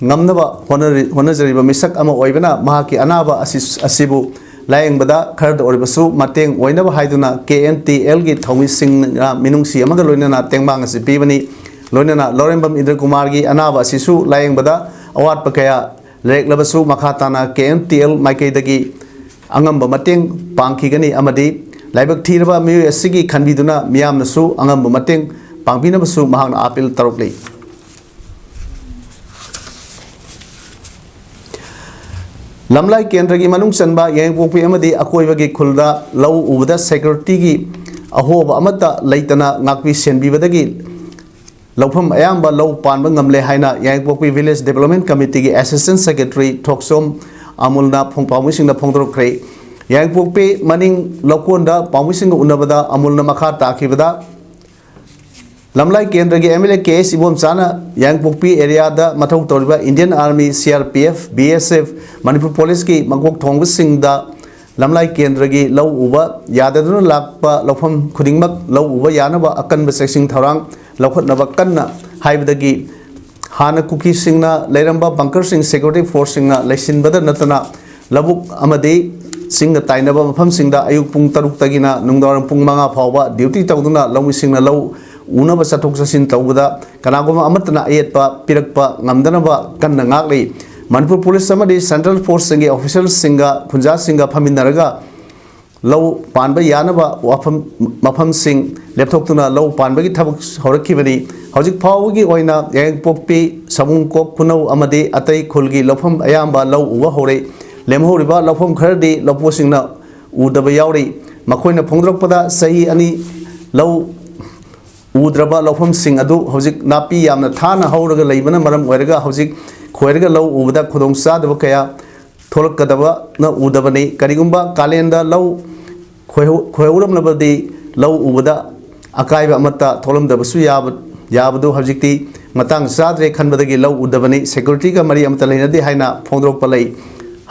ꯉꯝꯅꯕ ꯍꯣꯠꯅꯔꯤ-, ꯍꯣꯠꯅꯖꯔꯤꯕ ꯃꯤꯁꯛ ꯑꯃ ꯑꯣꯏꯕꯅ ꯃꯍꯥꯛꯀꯤ ꯑꯅꯥꯕ ꯑꯁꯤ, ꯑꯁꯤꯕꯨ ꯂꯥꯌꯦꯡꯕꯗ ꯈꯔꯗ ꯑꯣꯏꯔꯕꯁꯨ ꯃꯇꯦꯡ ꯑꯣꯏꯅꯕ ꯍꯥꯏꯗꯨꯅ K N T L ꯒꯤ ꯊꯧꯃꯤꯁꯤꯡꯅ ꯃꯤꯅꯨꯡꯁꯤ ꯑꯃꯒ ꯂꯣꯏꯅꯅ ꯇꯦꯡꯕꯥꯡ ꯑꯁꯤ ꯄꯤꯕꯅꯤ꯫ ꯂꯣꯏꯅꯅ ꯂꯧꯔꯦꯝꯕꯝ ꯏꯟꯗ꯭ꯔꯀꯨꯃꯥꯔꯒꯤ ꯑꯅꯥꯕ ꯑꯁꯤꯁꯨ ꯂꯥꯌꯦꯡꯕꯗ ꯑꯋꯥꯠꯄ ꯀꯌꯥ ꯂꯩꯔꯛꯂꯕꯁꯨ ꯃꯈꯥ ꯇꯥꯅ K N T L ꯃꯥꯏꯀꯩꯗꯒꯤ ꯑꯉꯝꯕ ꯃꯇꯦꯡ ꯄꯥꯡꯈꯤꯒꯅꯤ ꯑꯃꯗꯤ ꯂꯥꯏꯕꯛ ꯊꯤꯔꯕ ꯃꯤꯑꯣꯏ ꯑꯁꯤꯒꯤ ꯈꯟꯕꯤꯗꯨꯅ ꯃꯤꯌꯥꯝꯅꯁꯨ ꯑꯉꯝꯕ ꯃꯇꯦꯡ ꯄꯥꯡꯕꯤꯅꯕꯁꯨ ꯃꯍꯥꯛꯅ appeal ꯇꯧꯔꯛꯂꯤ꯫ ꯂꯝꯂꯥꯏ ꯀꯦꯟꯗ꯭ꯔꯒꯤ ꯃꯅꯨꯡ ꯆꯟꯕ ꯌꯥꯏꯉꯪꯄꯣꯛꯄꯤ ꯑꯃꯗꯤ ꯑꯀꯣꯏꯕꯒꯤ ꯈꯨꯜꯗ ꯂꯧ ꯎꯕꯗ security ꯒꯤ ꯑꯍꯣꯕ ꯑꯃꯠꯇ ꯂꯩꯇꯅ ꯉꯥꯛꯄꯤ ꯁꯦꯟꯕꯤꯕꯗꯒꯤ ꯂꯧꯐꯝ ꯑꯌꯥꯝꯕ ꯂꯧ ꯄꯥꯟꯕ ꯉꯝꯂꯦ ꯍꯥꯏꯅ ꯌꯥꯏꯉꯪꯄꯣꯛꯄꯤ Village Development Committee ꯒꯤ Assistant Secretary ꯊꯣꯛꯆꯣꯝ ꯑꯃꯨꯜꯅ ꯐꯣꯡ-, ꯄꯥꯎꯃꯤꯁꯤꯡꯗ ꯐꯣꯡꯗꯣꯔꯛꯈ꯭ꯔꯦ꯫ ꯌꯥꯏꯉꯪꯄꯣꯛꯄꯤ ꯃꯅꯤꯡ ꯂꯧꯀꯣꯟꯗ ꯄꯥꯎꯃꯤꯁꯤꯡꯒ ꯎꯅꯕꯗ ꯑꯃꯨꯜꯅ ꯃꯈꯥ ꯇꯥꯈꯤꯕꯗ, ꯂꯝꯂꯥꯏ ꯀꯦꯟꯗ꯭ꯔꯒꯤ ꯑꯦꯝ ꯑꯦꯜ ꯑꯦ ꯀꯦ ꯑꯦꯁ ꯏꯕꯣꯝꯆꯥꯅ ꯌꯥꯏꯉꯪꯄꯣꯛꯄꯤ ꯑꯦꯔꯤꯌꯥꯗ ꯃꯊꯧ ꯇꯧꯔꯤꯕ Indian army, C R P F, B S F, Manipur ꯄꯨꯂꯤꯁꯀꯤ ꯃꯀꯣꯛ ꯊꯣꯡꯕꯁꯤꯡꯗ ꯂꯝꯂꯥꯏ ꯀꯦꯟꯗ꯭ꯔꯒꯤ ꯂꯧ ꯎꯕ ꯌꯥꯗꯗꯨꯅ ꯂꯥꯛꯄ ꯂꯧꯐꯝ ꯈꯨꯗꯤꯡꯃꯛ ꯂꯧ ꯎꯕ ꯌꯥꯅꯕ ꯑꯀꯟꯕ ꯆꯦꯛꯁꯤꯟ ꯊꯧꯔꯥꯡ ꯂꯧꯈꯠꯅꯕ ꯀꯟꯅ ꯍꯥꯏꯕꯗꯒꯤ, ꯍꯥꯟꯅ ꯀꯨꯀꯤꯁꯤꯡꯅ ꯂꯩꯔꯝꯕ ꯕꯪꯀꯔꯁꯤꯡ ꯁꯦꯀ꯭ꯌꯨꯔꯤꯇꯤ ꯐꯣꯔꯁꯁꯤꯡꯅ ꯂꯩꯁꯤꯟꯕꯗ ꯅꯠꯇꯅ, ꯂꯧꯕꯨꯛ ꯑꯃꯗꯤ ꯆꯤꯡꯒ ꯇꯥꯏꯅꯕ ꯃꯐꯝꯁꯤꯡꯗ ꯑꯌꯨꯛ ꯄꯨꯡ ꯇꯔꯨꯛꯇꯒꯤꯅ ꯅꯨꯡꯗꯥꯡꯋꯥꯏꯔꯝ ꯄꯨꯡ ꯃꯉꯥ ꯐꯥꯎꯕ ꯗ꯭ꯌꯨꯇꯤ ꯇꯧꯗꯨꯅ ꯂꯧꯃꯤꯁꯤꯡꯅ ꯂꯧ ꯎꯅꯕ ꯆꯠꯊꯣꯛ ꯆꯠꯁꯤꯟ ꯇꯧꯕꯗ ꯀꯅꯥꯒꯨꯝꯕ ꯑꯃꯠꯇꯅ ꯑꯌꯦꯠꯄ ꯄꯤꯔꯛꯄ ꯉꯝꯗꯅꯕ ꯀꯟꯅ ꯉꯥꯛꯂꯤ꯫ ꯃꯅꯤꯄꯨꯔ ꯄꯨꯂꯤꯁ ꯑꯃꯗꯤ ꯁꯦꯟꯇ꯭ꯔꯦꯜ ꯐꯣꯔꯁꯁꯤꯡꯒꯤ ꯑꯣꯐꯤꯁꯔꯁꯤꯡꯒ ꯈꯨꯟꯖꯥꯁꯤꯡꯒ ꯐꯝꯃꯤꯟꯅꯔꯒ ꯂꯧ ꯄꯥꯟꯕ ꯌꯥꯅꯕ ꯋꯥꯐꯝ, ꯃꯐꯝꯁꯤꯡ ꯂꯦꯞꯊꯣꯛꯇꯨꯅ ꯂꯧ ꯄꯥꯟꯕꯒꯤ ꯊꯕꯛ ꯍꯧꯔꯛꯈꯤꯕꯅꯤ꯫ ꯍꯧꯖꯤꯛ ꯐꯥꯎꯕꯒꯤ ꯑꯣꯏꯅ ꯌꯥꯏꯉꯪꯄꯣꯛꯄꯤ, ꯁꯃꯨꯡꯀꯣꯛ, ꯈꯨꯅꯧ ꯑꯃꯗꯤ ꯑꯇꯩ ꯈꯨꯜꯒꯤ ꯂꯧꯐꯝ ꯑꯌꯥꯝꯕ ꯂꯧ ꯎꯕ ꯍꯧꯔꯦ꯫ ꯂꯦꯝꯍꯧꯔꯤꯕ ꯂꯧꯐꯝ ꯈꯔꯗꯤ ꯂꯧꯄꯨꯁꯤꯡꯅ ꯎꯗꯕ ꯌꯥꯎꯔꯤ꯫ ꯃꯈꯣꯏꯅ ꯐꯣꯡꯗꯣꯔꯛꯄꯗ, ꯆꯍꯤ ꯑꯅꯤ ꯂꯧ ꯎꯗ꯭ꯔꯕ ꯂꯧꯐꯝꯁꯤꯡ ꯑꯗꯨ ꯍꯧꯖꯤꯛ ꯅꯥꯄꯤ ꯌꯥꯝꯅ ꯊꯥꯅ ꯍꯧꯔꯒ ꯂꯩꯕꯅ ꯃꯔꯝ ꯑꯣꯏꯔꯒ ꯍꯧꯖꯤꯛ ꯈꯣꯏꯔꯒ ꯂꯧ ꯎꯕꯗ ꯈꯨꯗꯣꯡ ꯆꯥꯗꯕ ꯀꯌꯥ ꯊꯣꯛꯂꯛꯀꯗꯕꯅ ꯎꯗꯕꯅꯤ꯫ ꯀꯔꯤꯒꯨꯝꯕ ꯀꯥꯂꯦꯟꯗ ꯂꯧ ꯈꯣꯏꯍꯧ-, ꯈꯣꯏꯍꯧꯔꯝꯂꯕꯗꯤ ꯂꯧ ꯎꯕꯗ ꯑꯀꯥꯏꯕ ꯑꯃꯠꯇ ꯊꯣꯛꯂꯝꯗꯕꯁꯨ ꯌꯥꯕ, ꯌꯥꯕꯗꯨ ꯍꯧꯖꯤꯛꯇꯤ ꯃꯇꯥꯡ ꯆꯥꯗ꯭ꯔꯦ ꯈꯟꯕꯗꯒꯤ ꯂꯧ ꯎꯗꯕꯅꯤ, ꯁꯦꯀ꯭ꯌꯨꯔꯤꯇꯤꯒ ꯃꯔꯤ ꯑꯃꯠꯇ ꯂꯩꯅꯗꯦ ꯍꯥꯏꯅ ꯐꯣꯡꯗꯣꯔꯛꯄ ꯂꯩ꯫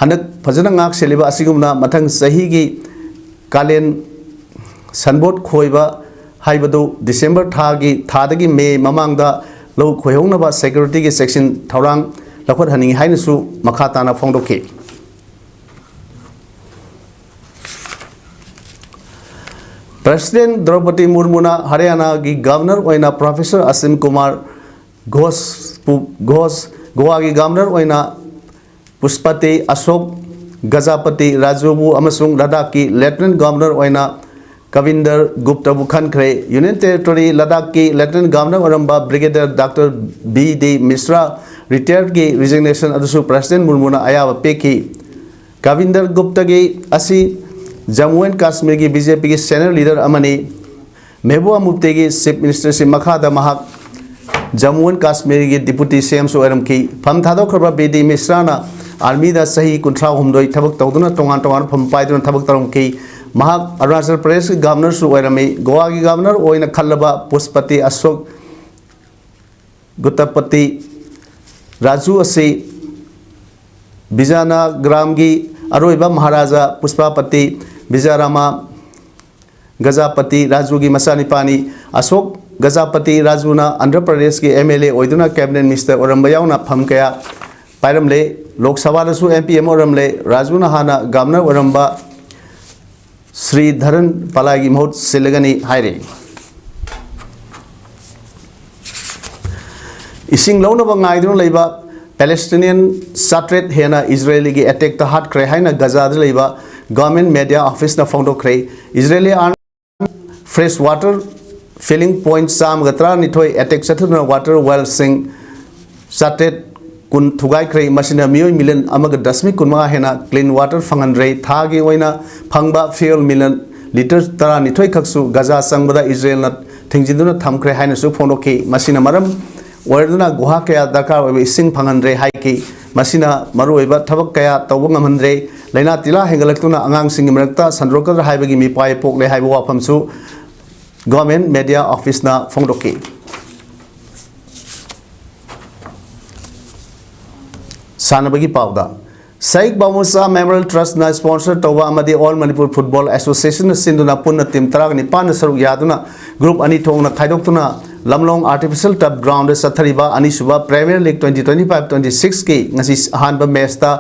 ꯍꯟꯗꯛ ꯐꯖꯅ ꯉꯥꯛ ꯁꯦꯜꯂꯤꯕ ꯑꯁꯤꯒꯨꯝꯅ ꯃꯊꯪ ꯆꯍꯤꯒꯤ ꯀꯥꯂꯦꯟ ꯁꯟꯕꯣꯠ ꯈꯣꯏꯕ ꯍꯥꯏꯕꯗꯨ ꯗꯤꯁꯦꯝꯕꯔ ꯊꯥꯒꯤ, ꯊꯥꯗꯒꯤ ꯃꯦ ꯃꯃꯥꯡꯗ ꯂꯧ ꯈꯣꯏꯍꯧꯅꯕ ꯁꯦꯀ꯭ꯌꯨꯔꯤꯇꯤꯒꯤ ꯆꯦꯛꯁꯤꯟ ꯊꯧꯔꯥꯡ ꯂꯧꯈꯠꯍꯟꯅꯤꯡꯏ ꯍꯥꯏꯅꯁꯨ ꯃꯈꯥ ꯇꯥꯅ ꯐꯣꯡꯗꯣꯛꯈꯤ꯫ ꯄ꯭ꯔꯁꯤꯗꯦꯟ ꯗ꯭ꯔꯧꯄꯗꯤ ꯃꯨꯔꯃꯨꯅ ꯍꯔꯤꯌꯥꯅꯥꯒꯤ ꯒꯚꯔꯅꯔ ꯑꯣꯏꯅ ꯄ꯭ꯔꯣꯐꯦꯁꯔ ꯑꯁꯤꯝ ꯀꯨꯃꯥꯔ ꯘꯣꯁꯄꯨ, ꯘꯣꯁ, ꯒꯣꯋꯥꯒꯤ ꯒꯚꯔꯅꯔ ꯑꯣꯏꯅ ꯄꯨꯁꯄꯇꯤ ꯑꯁꯣꯛ ꯒꯖꯥꯄꯇꯤ ꯔꯥꯖꯨꯕꯨ ꯑꯃꯁꯨꯡ ꯂꯗꯥꯈꯀꯤ ꯂꯦꯐꯇꯤꯅꯦꯟ ꯒꯚꯔꯅꯔ ꯑꯣꯏꯅ ꯀꯕꯤꯟꯗꯔ ꯒꯨꯞꯇꯕꯨ ꯈꯟꯈ꯭ꯔꯦ꯫ ꯌꯨꯅꯤꯌꯟ ꯇꯦꯔꯤꯇꯣꯔꯤ ꯂꯗꯥꯈꯀꯤ ꯂꯦꯐꯇꯤꯅꯦꯟ ꯒꯚꯔꯅꯔ ꯑꯣꯏꯔꯝꯕ ꯕ꯭ꯔꯤꯒꯦꯗꯤꯌꯔ ꯗꯥꯛꯇꯔ ꯕꯤ ꯗꯤ ꯃꯤꯁ꯭ꯔꯥ ꯔꯤꯇꯥꯌꯔꯒꯤ ꯔꯤꯖꯤꯒꯅꯦꯁꯟ ꯑꯗꯨꯁꯨ ꯄ꯭ꯔꯁꯤꯗꯦꯟ ꯃꯨꯔꯃꯨꯅ ꯑꯌꯥꯕ ꯄꯤꯈꯤ꯫ ꯀꯕꯤꯟꯗꯔ ꯒꯨꯞꯇꯒꯤ ꯑꯁꯤ ꯖꯝꯃꯨ ꯑꯦꯟ ꯀꯥꯁꯃꯤꯔꯒꯤ ꯕꯤ ꯖꯦ ꯄꯤꯒꯤ ꯁꯦꯅꯤꯌꯔ ꯂꯤꯗꯔ ꯑꯃꯅꯤ꯫ ꯃꯦꯍꯕꯨꯕꯥ ꯃꯨꯐꯇꯤꯒꯤ ꯆꯤꯐ ꯃꯤꯅꯤꯁꯇꯔꯁꯤꯞ ꯃꯈꯥꯗ ꯃꯍꯥꯛ ꯖꯝꯃꯨ ꯑꯦꯟ ꯀꯥꯁꯃꯤꯔꯒꯤ ꯗꯤꯄꯨꯇꯤ ꯁꯤ ꯑꯦꯝꯁꯨ ꯑꯣꯏꯔꯝꯈꯤ꯫ ꯐꯝ ꯊꯥꯗꯣꯛꯈ꯭ꯔꯕ ꯕꯤ ꯗꯤ ꯃꯤꯁ꯭ꯔꯥꯅ ꯑꯥꯔꯃꯤꯗ ꯆꯍꯤ ꯀꯨꯟꯊ꯭ꯔꯥ ꯍꯨꯝꯗꯣꯏ ꯊꯕꯛ ꯇꯧꯗꯨꯅ ꯇꯣꯉꯥꯟ ꯇꯣꯉꯥꯟꯕ ꯐꯝ ꯄꯥꯏꯗꯨꯅ ꯊꯕꯛ ꯇꯧꯔꯝꯈꯤ꯫ ꯃꯍꯥꯛ ꯑꯔꯨꯅꯥꯆꯜ ꯄ꯭ꯔꯗꯦꯁꯀꯤ ꯒꯚꯔꯅꯔꯁꯨ ꯑꯣꯏꯔꯝꯃꯤ꯫ ꯒꯣꯋꯥꯒꯤ ꯒꯚꯔꯅꯔ ꯑꯣꯏꯅ ꯈꯜꯂꯕ ꯄꯨꯁꯄꯇꯤ ꯑꯁꯣꯛ ꯒꯨꯇꯄꯇꯤ ꯔꯥꯖꯨ ꯑꯁꯤ ꯕꯤꯖꯥꯅꯒ꯭ꯔꯥꯝꯒꯤ ꯑꯔꯣꯏꯕ ꯃꯍꯥꯔꯥꯖꯥ ꯄꯨꯁꯄꯥꯄꯇꯤ ꯕꯤꯖꯥꯔꯥꯃ ꯒꯖꯥꯄꯇꯤ ꯔꯥꯖꯨꯒꯤ ꯃꯆꯥꯅꯤꯄꯥꯅꯤ꯫ ꯑꯁꯣꯛ ꯒꯖꯥꯄꯇꯤ ꯔꯥꯖꯨꯅ ꯑꯟꯙ꯭ꯔ ꯄ꯭ꯔꯗꯦꯁꯀꯤ ꯑꯦꯝ ꯑꯦꯜ ꯑꯦ ꯑꯣꯏꯗꯨꯅ ꯀꯦꯕꯤꯅꯦꯠ ꯃꯤꯅꯤꯁꯇꯔ ꯑꯣꯏꯔꯝꯕ ꯌꯥꯎꯅ ꯐꯝ ꯀꯌꯥ ꯄꯥꯏꯔꯝꯂꯦ꯫ ꯂꯣꯛ ꯁꯚꯥꯗꯁꯨ ꯑꯦꯝ ꯄꯤ ꯑꯃ ꯑꯣꯏꯔꯝꯂꯦ꯫ ꯔꯥꯖꯨꯅ ꯍꯥꯟꯅ ꯒꯚꯔꯅꯔ ꯑꯣꯏꯔꯝꯕ ꯁ꯭ꯔꯤ ꯙꯔꯟ ꯄꯂꯥꯏꯒꯤ ꯃꯍꯨꯠ ꯁꯤꯜꯂꯒꯅꯤ ꯍꯥꯏꯔꯤ꯫ ꯏꯁꯤꯡ ꯂꯧꯅꯕ ꯉꯥꯏꯗꯨꯅ ꯂꯩꯕ ꯄꯦꯂꯦꯁꯇꯤꯅꯤꯌꯟ ꯆꯥꯇ꯭ꯔꯦꯠ ꯍꯦꯟꯅ ꯏꯖꯔꯦꯂꯤꯒꯤ ꯑꯦꯇꯦꯛꯇ ꯍꯥꯠꯈ꯭ꯔꯦ ꯍꯥꯏꯅ ꯒꯖꯥꯗ ꯂꯩꯕ ꯒꯚꯔꯟꯃꯦꯟꯠ ꯃꯦꯗꯤꯌꯥ ꯑꯣꯐꯤꯁꯅ ꯐꯣꯡꯗꯣꯛꯈ꯭ꯔꯦ꯫ Israeli army fresh water filling point ꯆꯥꯝꯃꯒ ꯇꯔꯥꯅꯤꯊꯣꯏ ꯑꯦꯇꯦꯛ ꯆꯠꯊꯗꯨꯅ ꯋꯥꯇꯔ ꯋꯦꯜꯁꯤꯡ ꯆꯥꯇ꯭ꯔꯦꯠ ꯀꯨꯟ ꯊꯨꯒꯥꯏꯈ꯭ꯔꯦ꯫ ꯃꯁꯤꯅ ꯃꯤꯑꯣꯏ ꯃꯤꯂꯤꯌꯟ ꯑꯃꯒ ꯗꯁꯃꯤꯛ ꯀꯨꯟꯃꯉꯥ ꯍꯦꯟꯅ ꯀ꯭ꯂꯤꯟ ꯋꯥꯇꯔ ꯐꯪꯍꯟꯗ꯭ꯔꯦ꯫ ꯊꯥꯒꯤ ꯑꯣꯏꯅ ꯐꯪꯕ ꯐ꯭ꯌꯨꯑꯦꯜ ꯃꯤꯂꯤꯌꯟ ꯂꯤꯇꯔ ꯇꯔꯥꯅꯤꯊꯣꯏ ꯈꯛꯁꯨ ꯒꯖꯥ ꯆꯪꯕꯗ ꯏꯖꯔꯦꯜꯅ ꯊꯤꯡꯖꯤꯟꯗꯨꯅ ꯊꯝꯈ꯭ꯔꯦ ꯍꯥꯏꯅꯁꯨ ꯐꯣꯡꯗꯣꯛꯈꯤ꯫ ꯃꯁꯤꯅ ꯃꯔꯝ ꯑꯣꯏꯔꯗꯨꯅ ꯒꯨꯍꯥ ꯀꯌꯥ ꯗꯔꯀꯥꯔ ꯑꯣꯏꯕ ꯏꯁꯤꯡ ꯐꯪꯍꯟꯗ꯭ꯔꯦ ꯍꯥꯏꯈꯤ꯫ ꯃꯁꯤꯅ ꯃꯔꯨꯑꯣꯏꯕ ꯊꯕꯛ ꯀꯌꯥ ꯇꯧꯕ ꯉꯝꯍꯟꯗ꯭ꯔꯦ꯫ ꯂꯥꯏꯅꯥ ꯇꯤꯜꯂꯥ ꯍꯦꯟꯒꯠꯂꯛꯇꯨꯅ ꯑꯉꯥꯡꯁꯤꯡꯒꯤ ꯃꯔꯛꯇ ꯁꯟꯗꯣꯔꯛꯀꯗ꯭ꯔꯥ ꯍꯥꯏꯕꯒꯤ ꯃꯤꯄꯥꯏ ꯄꯣꯛꯂꯦ ꯍꯥꯏꯕ ꯋꯥꯐꯝꯁꯨ ꯒꯚꯔꯟꯃꯦꯟꯠ ꯃꯦꯗꯤꯌꯥ ꯑꯣꯐꯤꯁꯅ ꯐꯣꯡꯗꯣꯛꯈꯤ꯫ ꯁꯥꯟꯅꯕꯒꯤ ꯄꯥꯎꯗ, ꯁꯍꯤꯗ ꯕꯥꯕꯨ ꯁꯥꯍ ꯃꯦꯃꯣꯔꯤꯌꯦꯜ ꯇ꯭ꯔꯁꯠꯅ ꯁ꯭ꯄꯣꯟꯁꯔ ꯇꯧꯕ ꯑꯃꯗꯤ ꯑꯣꯜ ꯃꯅꯤꯄꯨꯔ ꯐꯨꯠꯕꯣꯜ ꯑꯦꯁꯣꯁꯤꯌꯦꯁꯟꯅ ꯁꯤꯟꯗꯨꯅ ꯄꯨꯟꯅ ꯇꯤꯝ ꯇꯔꯥꯒ ꯅꯤꯄꯥꯟꯅ ꯁꯔꯨꯛ ꯌꯥꯗꯨꯅ ꯒ꯭ꯔꯨꯞ ꯑꯅꯤ ꯊꯣꯛꯅ ꯈꯥꯏꯗꯣꯛꯇꯨꯅ ꯂꯝꯂꯣꯡ ꯑꯥꯔꯇꯤꯐꯤꯁꯤꯌꯦꯜ ꯇꯔꯐ ꯒ꯭ꯔꯥꯎꯟꯗ ꯆꯠꯊꯔꯤꯕ ꯑꯅꯤꯁꯨꯕ premier league twenty twenty five twenty ꯁꯤꯛꯁꯀꯤ ꯉꯁꯤ ꯑꯍꯥꯟꯕ ꯃꯦꯆꯇ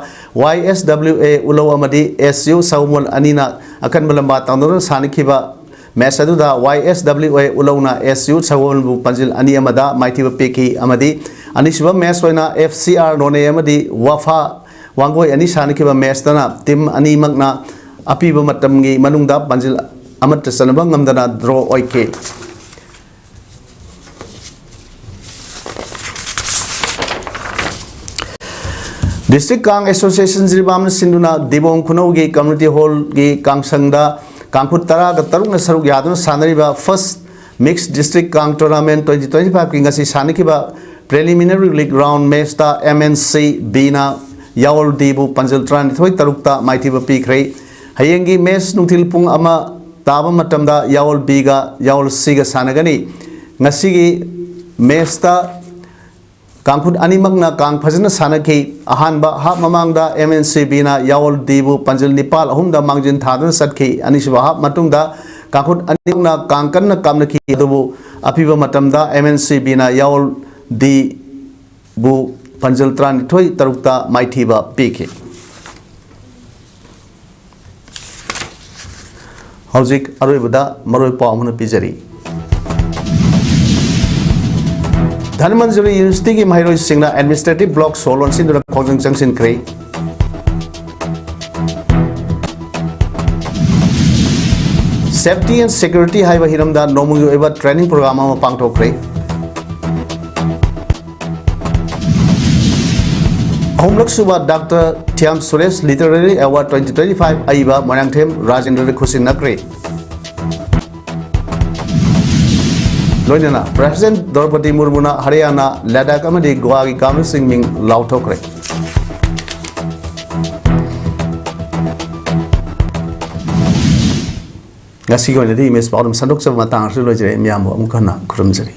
ꯋꯥꯏ ꯑꯦꯁ ꯗꯕ꯭ꯂꯤꯎ ꯑꯦ ꯎꯂꯧ ꯑꯃꯗꯤ ꯑꯦꯁ ꯌꯨ ꯁꯒꯣꯜꯕꯟ ꯑꯅꯤꯅ ꯑꯀꯟꯕ ꯂꯝꯕꯥ ꯇꯧꯅꯗꯨꯅ ꯁꯥꯟꯅꯈꯤꯕ ꯃꯦꯆ ꯑꯗꯨꯗ ꯋꯥꯏ ꯑꯦꯁ ꯗꯕ꯭ꯂꯤꯎ ꯑꯦ ꯎꯂꯧꯅ ꯑꯦꯁ ꯌꯨ ꯁꯒꯣꯜꯕꯟꯕꯨ ꯄꯥꯟꯖꯤꯜ ꯑꯅꯤ ꯑꯃꯗ ꯃꯥꯏꯊꯤꯕ ꯄꯤꯈꯤ ꯑꯃꯗꯤ ꯑꯅꯤꯁꯨꯕ ꯃꯦꯆ ꯑꯣꯏꯅ ꯑꯦꯐ ꯁꯤ ꯑꯥꯔ ꯅꯣꯅꯦ ꯑꯃꯗꯤ ꯋꯥꯐꯥ ꯋꯥꯡꯒꯣꯏ ꯑꯅꯤ ꯁꯥꯟꯅꯈꯤꯕ ꯃꯦꯆꯇꯅ ꯇꯤꯝ ꯑꯅꯤꯃꯛꯅ ꯑꯄꯤꯕ ꯃꯇꯝꯒꯤ ꯃꯅꯨꯡꯗ ꯄꯥꯟꯖꯤꯜ ꯑꯃꯠꯇ ꯆꯟꯅꯕ ꯉꯝꯗꯅ ꯗ꯭ꯔꯣ ꯑꯣꯏꯈꯤ꯫ ꯗꯤꯁꯇ꯭ꯔꯤꯛ ꯀꯥꯡ ꯑꯦꯁꯣꯁꯤꯌꯦꯁꯟ ꯖꯤꯔꯤꯕꯥꯝꯅ ꯁꯤꯟꯗꯨꯅ ꯗꯤꯕꯣꯡ ꯈꯨꯅꯧꯒꯤ ꯀꯝꯃ꯭ꯌꯨꯅꯤꯇꯤ ꯍꯣꯜꯒꯤ ꯀꯥꯡꯁꯪꯗ ꯀꯥꯡꯈꯨꯠ ꯇꯔꯥꯒ ꯇꯔꯨꯛꯅ ꯁꯔꯨꯛ ꯌꯥꯗꯨꯅ ꯁꯥꯟꯅꯔꯤꯕ first mix district kang tournament twenty twenty ꯐꯥꯏꯚꯀꯤ ꯉꯁꯤ ꯁꯥꯟꯅꯈꯤꯕ ꯄ꯭ꯔꯤꯂꯤꯃꯤꯅꯔꯤ ꯂꯤꯒ ꯔꯥꯎꯟ ꯃꯦꯆꯇ ꯑꯦꯝ ꯑꯦꯟ ꯁꯤ ꯕꯤꯅ ꯌꯥꯋꯜ ꯗꯤꯕꯨ ꯄꯥꯟꯖꯜ ꯇꯔꯥꯅꯤꯊꯣꯏ ꯇꯔꯨꯛꯇ ꯃꯥꯏꯊꯤꯕ ꯄꯤꯈ꯭ꯔꯦ꯫ ꯍꯌꯦꯡꯒꯤ ꯃꯦꯠꯆ ꯅꯨꯡꯊꯤꯜ ꯄꯨꯡ ꯑꯃ ꯇꯥꯕ ꯃꯇꯝꯗ ꯌꯥꯋꯜ ꯕꯤꯒ ꯌꯥꯋꯜ ꯁꯤꯒ ꯁꯥꯟꯅꯒꯅꯤ꯫ ꯉꯁꯤꯒꯤ ꯃꯦꯠꯆꯇ ꯀꯥꯡꯈꯨꯠ ꯑꯅꯤꯃꯛꯅ ꯀꯥꯡ ꯐꯖꯅ ꯁꯥꯟꯅꯈꯤ꯫ ꯑꯍꯥꯟꯕ ꯍꯥꯞ ꯃꯃꯥꯡꯗ ꯑꯦꯝ ꯑꯦꯟ ꯁꯤ ꯕꯤꯅ ꯌꯥꯋꯜ ꯗꯤꯕꯨ ꯄꯥꯟꯖꯜ ꯅꯤꯄꯥꯜ ꯑꯍꯨꯝꯗ ꯃꯥꯡꯖꯤꯟ ꯊꯥꯗꯨꯅ ꯆꯠꯈꯤ꯫ ꯑꯅꯤꯁꯨꯕ ꯍꯥꯞ ꯃꯇꯨꯡꯗ ꯀꯥꯡꯈꯨꯠ ꯑꯅꯤꯃꯛꯅ ꯀꯥꯡ ꯀꯟꯅ ꯀꯥꯞꯅꯈꯤ, ꯑꯗꯨꯕꯨ ꯑꯄꯤꯕ ꯃꯇꯝꯗ ꯑꯦꯝ ꯑꯦꯟ ꯁꯤ ꯕꯤꯅ ꯌꯥꯋꯜ ꯗꯤꯕꯨ ꯄꯥꯟꯖꯜ ꯇꯔꯥꯅꯤꯊꯣꯏ ꯇꯔꯨꯛꯇ ꯃꯥꯏꯊꯤꯕ ꯄꯤꯈꯤ꯫ ꯍꯧꯖꯤꯛ ꯑꯔꯣꯏꯕꯗ ꯃꯔꯨꯑꯣꯏꯕ ꯄꯥꯎ ꯑꯃꯅ ꯄꯤꯖꯔꯤ꯫ ꯙꯟꯃꯟꯖꯨꯔꯤ ꯌꯨꯅꯤꯚꯔꯁꯤꯇꯤꯒꯤ ꯃꯍꯩꯔꯣꯏꯁꯤꯡꯅ ꯑꯦꯗꯃꯤꯅꯤꯁꯇ꯭ꯔꯦꯇꯤꯚ ꯕ꯭ꯂꯣꯛ ꯁꯣ ꯂꯣꯟꯁꯤꯟꯗꯨꯅ ꯈꯣꯡꯖꯪ ꯆꯪꯁꯤꯟꯈ꯭ꯔꯦ꯫ Safety and Security ꯍꯥꯏꯕ ꯍꯤꯔꯝꯗ ꯅꯣꯡꯃꯒꯤ ꯑꯣꯏꯕ ꯇ꯭ꯔꯦꯅꯤꯡ ꯄ꯭ꯔꯣꯒ꯭ꯔꯥꯝ ꯑꯃ ꯄꯥꯡꯊꯣꯛꯈ꯭ꯔꯦ꯫ ꯑꯍꯨꯝꯂꯛ ꯁꯨꯕ doctor Thiyam Suresh literary award twenty twenty five ꯑꯏꯕ ꯃꯣꯏꯔꯥꯡꯊꯦꯝ ꯔꯥꯖꯦꯟꯗ꯭ꯔꯗ ꯈꯨꯠꯁꯤꯟꯅꯈ꯭ꯔꯦ꯫ ꯂꯣꯏꯅꯅ ꯄ꯭ꯔꯦꯁꯤꯗꯦꯟꯠ ꯗ꯭ꯔꯧꯄꯗꯤ ꯃꯨꯔꯃꯨꯅ ꯍꯔꯤꯌꯥꯅꯥ, ꯂꯗꯥꯈ ꯑꯃꯗꯤ ꯒꯣꯋꯥꯒꯤ ꯒꯚꯔꯅꯔꯁꯤꯡ ꯃꯤꯡ ꯂꯥꯎꯊꯣꯛꯈ꯭ꯔꯦ꯫ ꯉꯁꯤꯒꯤ ꯑꯣꯏꯅꯗꯤ ꯏꯃꯦꯖ ꯄꯥꯎꯗꯝ ꯁꯟꯗꯣꯛꯆꯕ ꯃꯇꯥꯡ ꯑꯁꯤꯗ ꯂꯣꯏꯖꯔꯦ꯫ ꯃꯤꯌꯥꯝꯕꯨ ꯑꯃꯨꯛ ꯍꯟꯅ ꯈꯨꯔꯨꯝꯖꯔꯤ꯫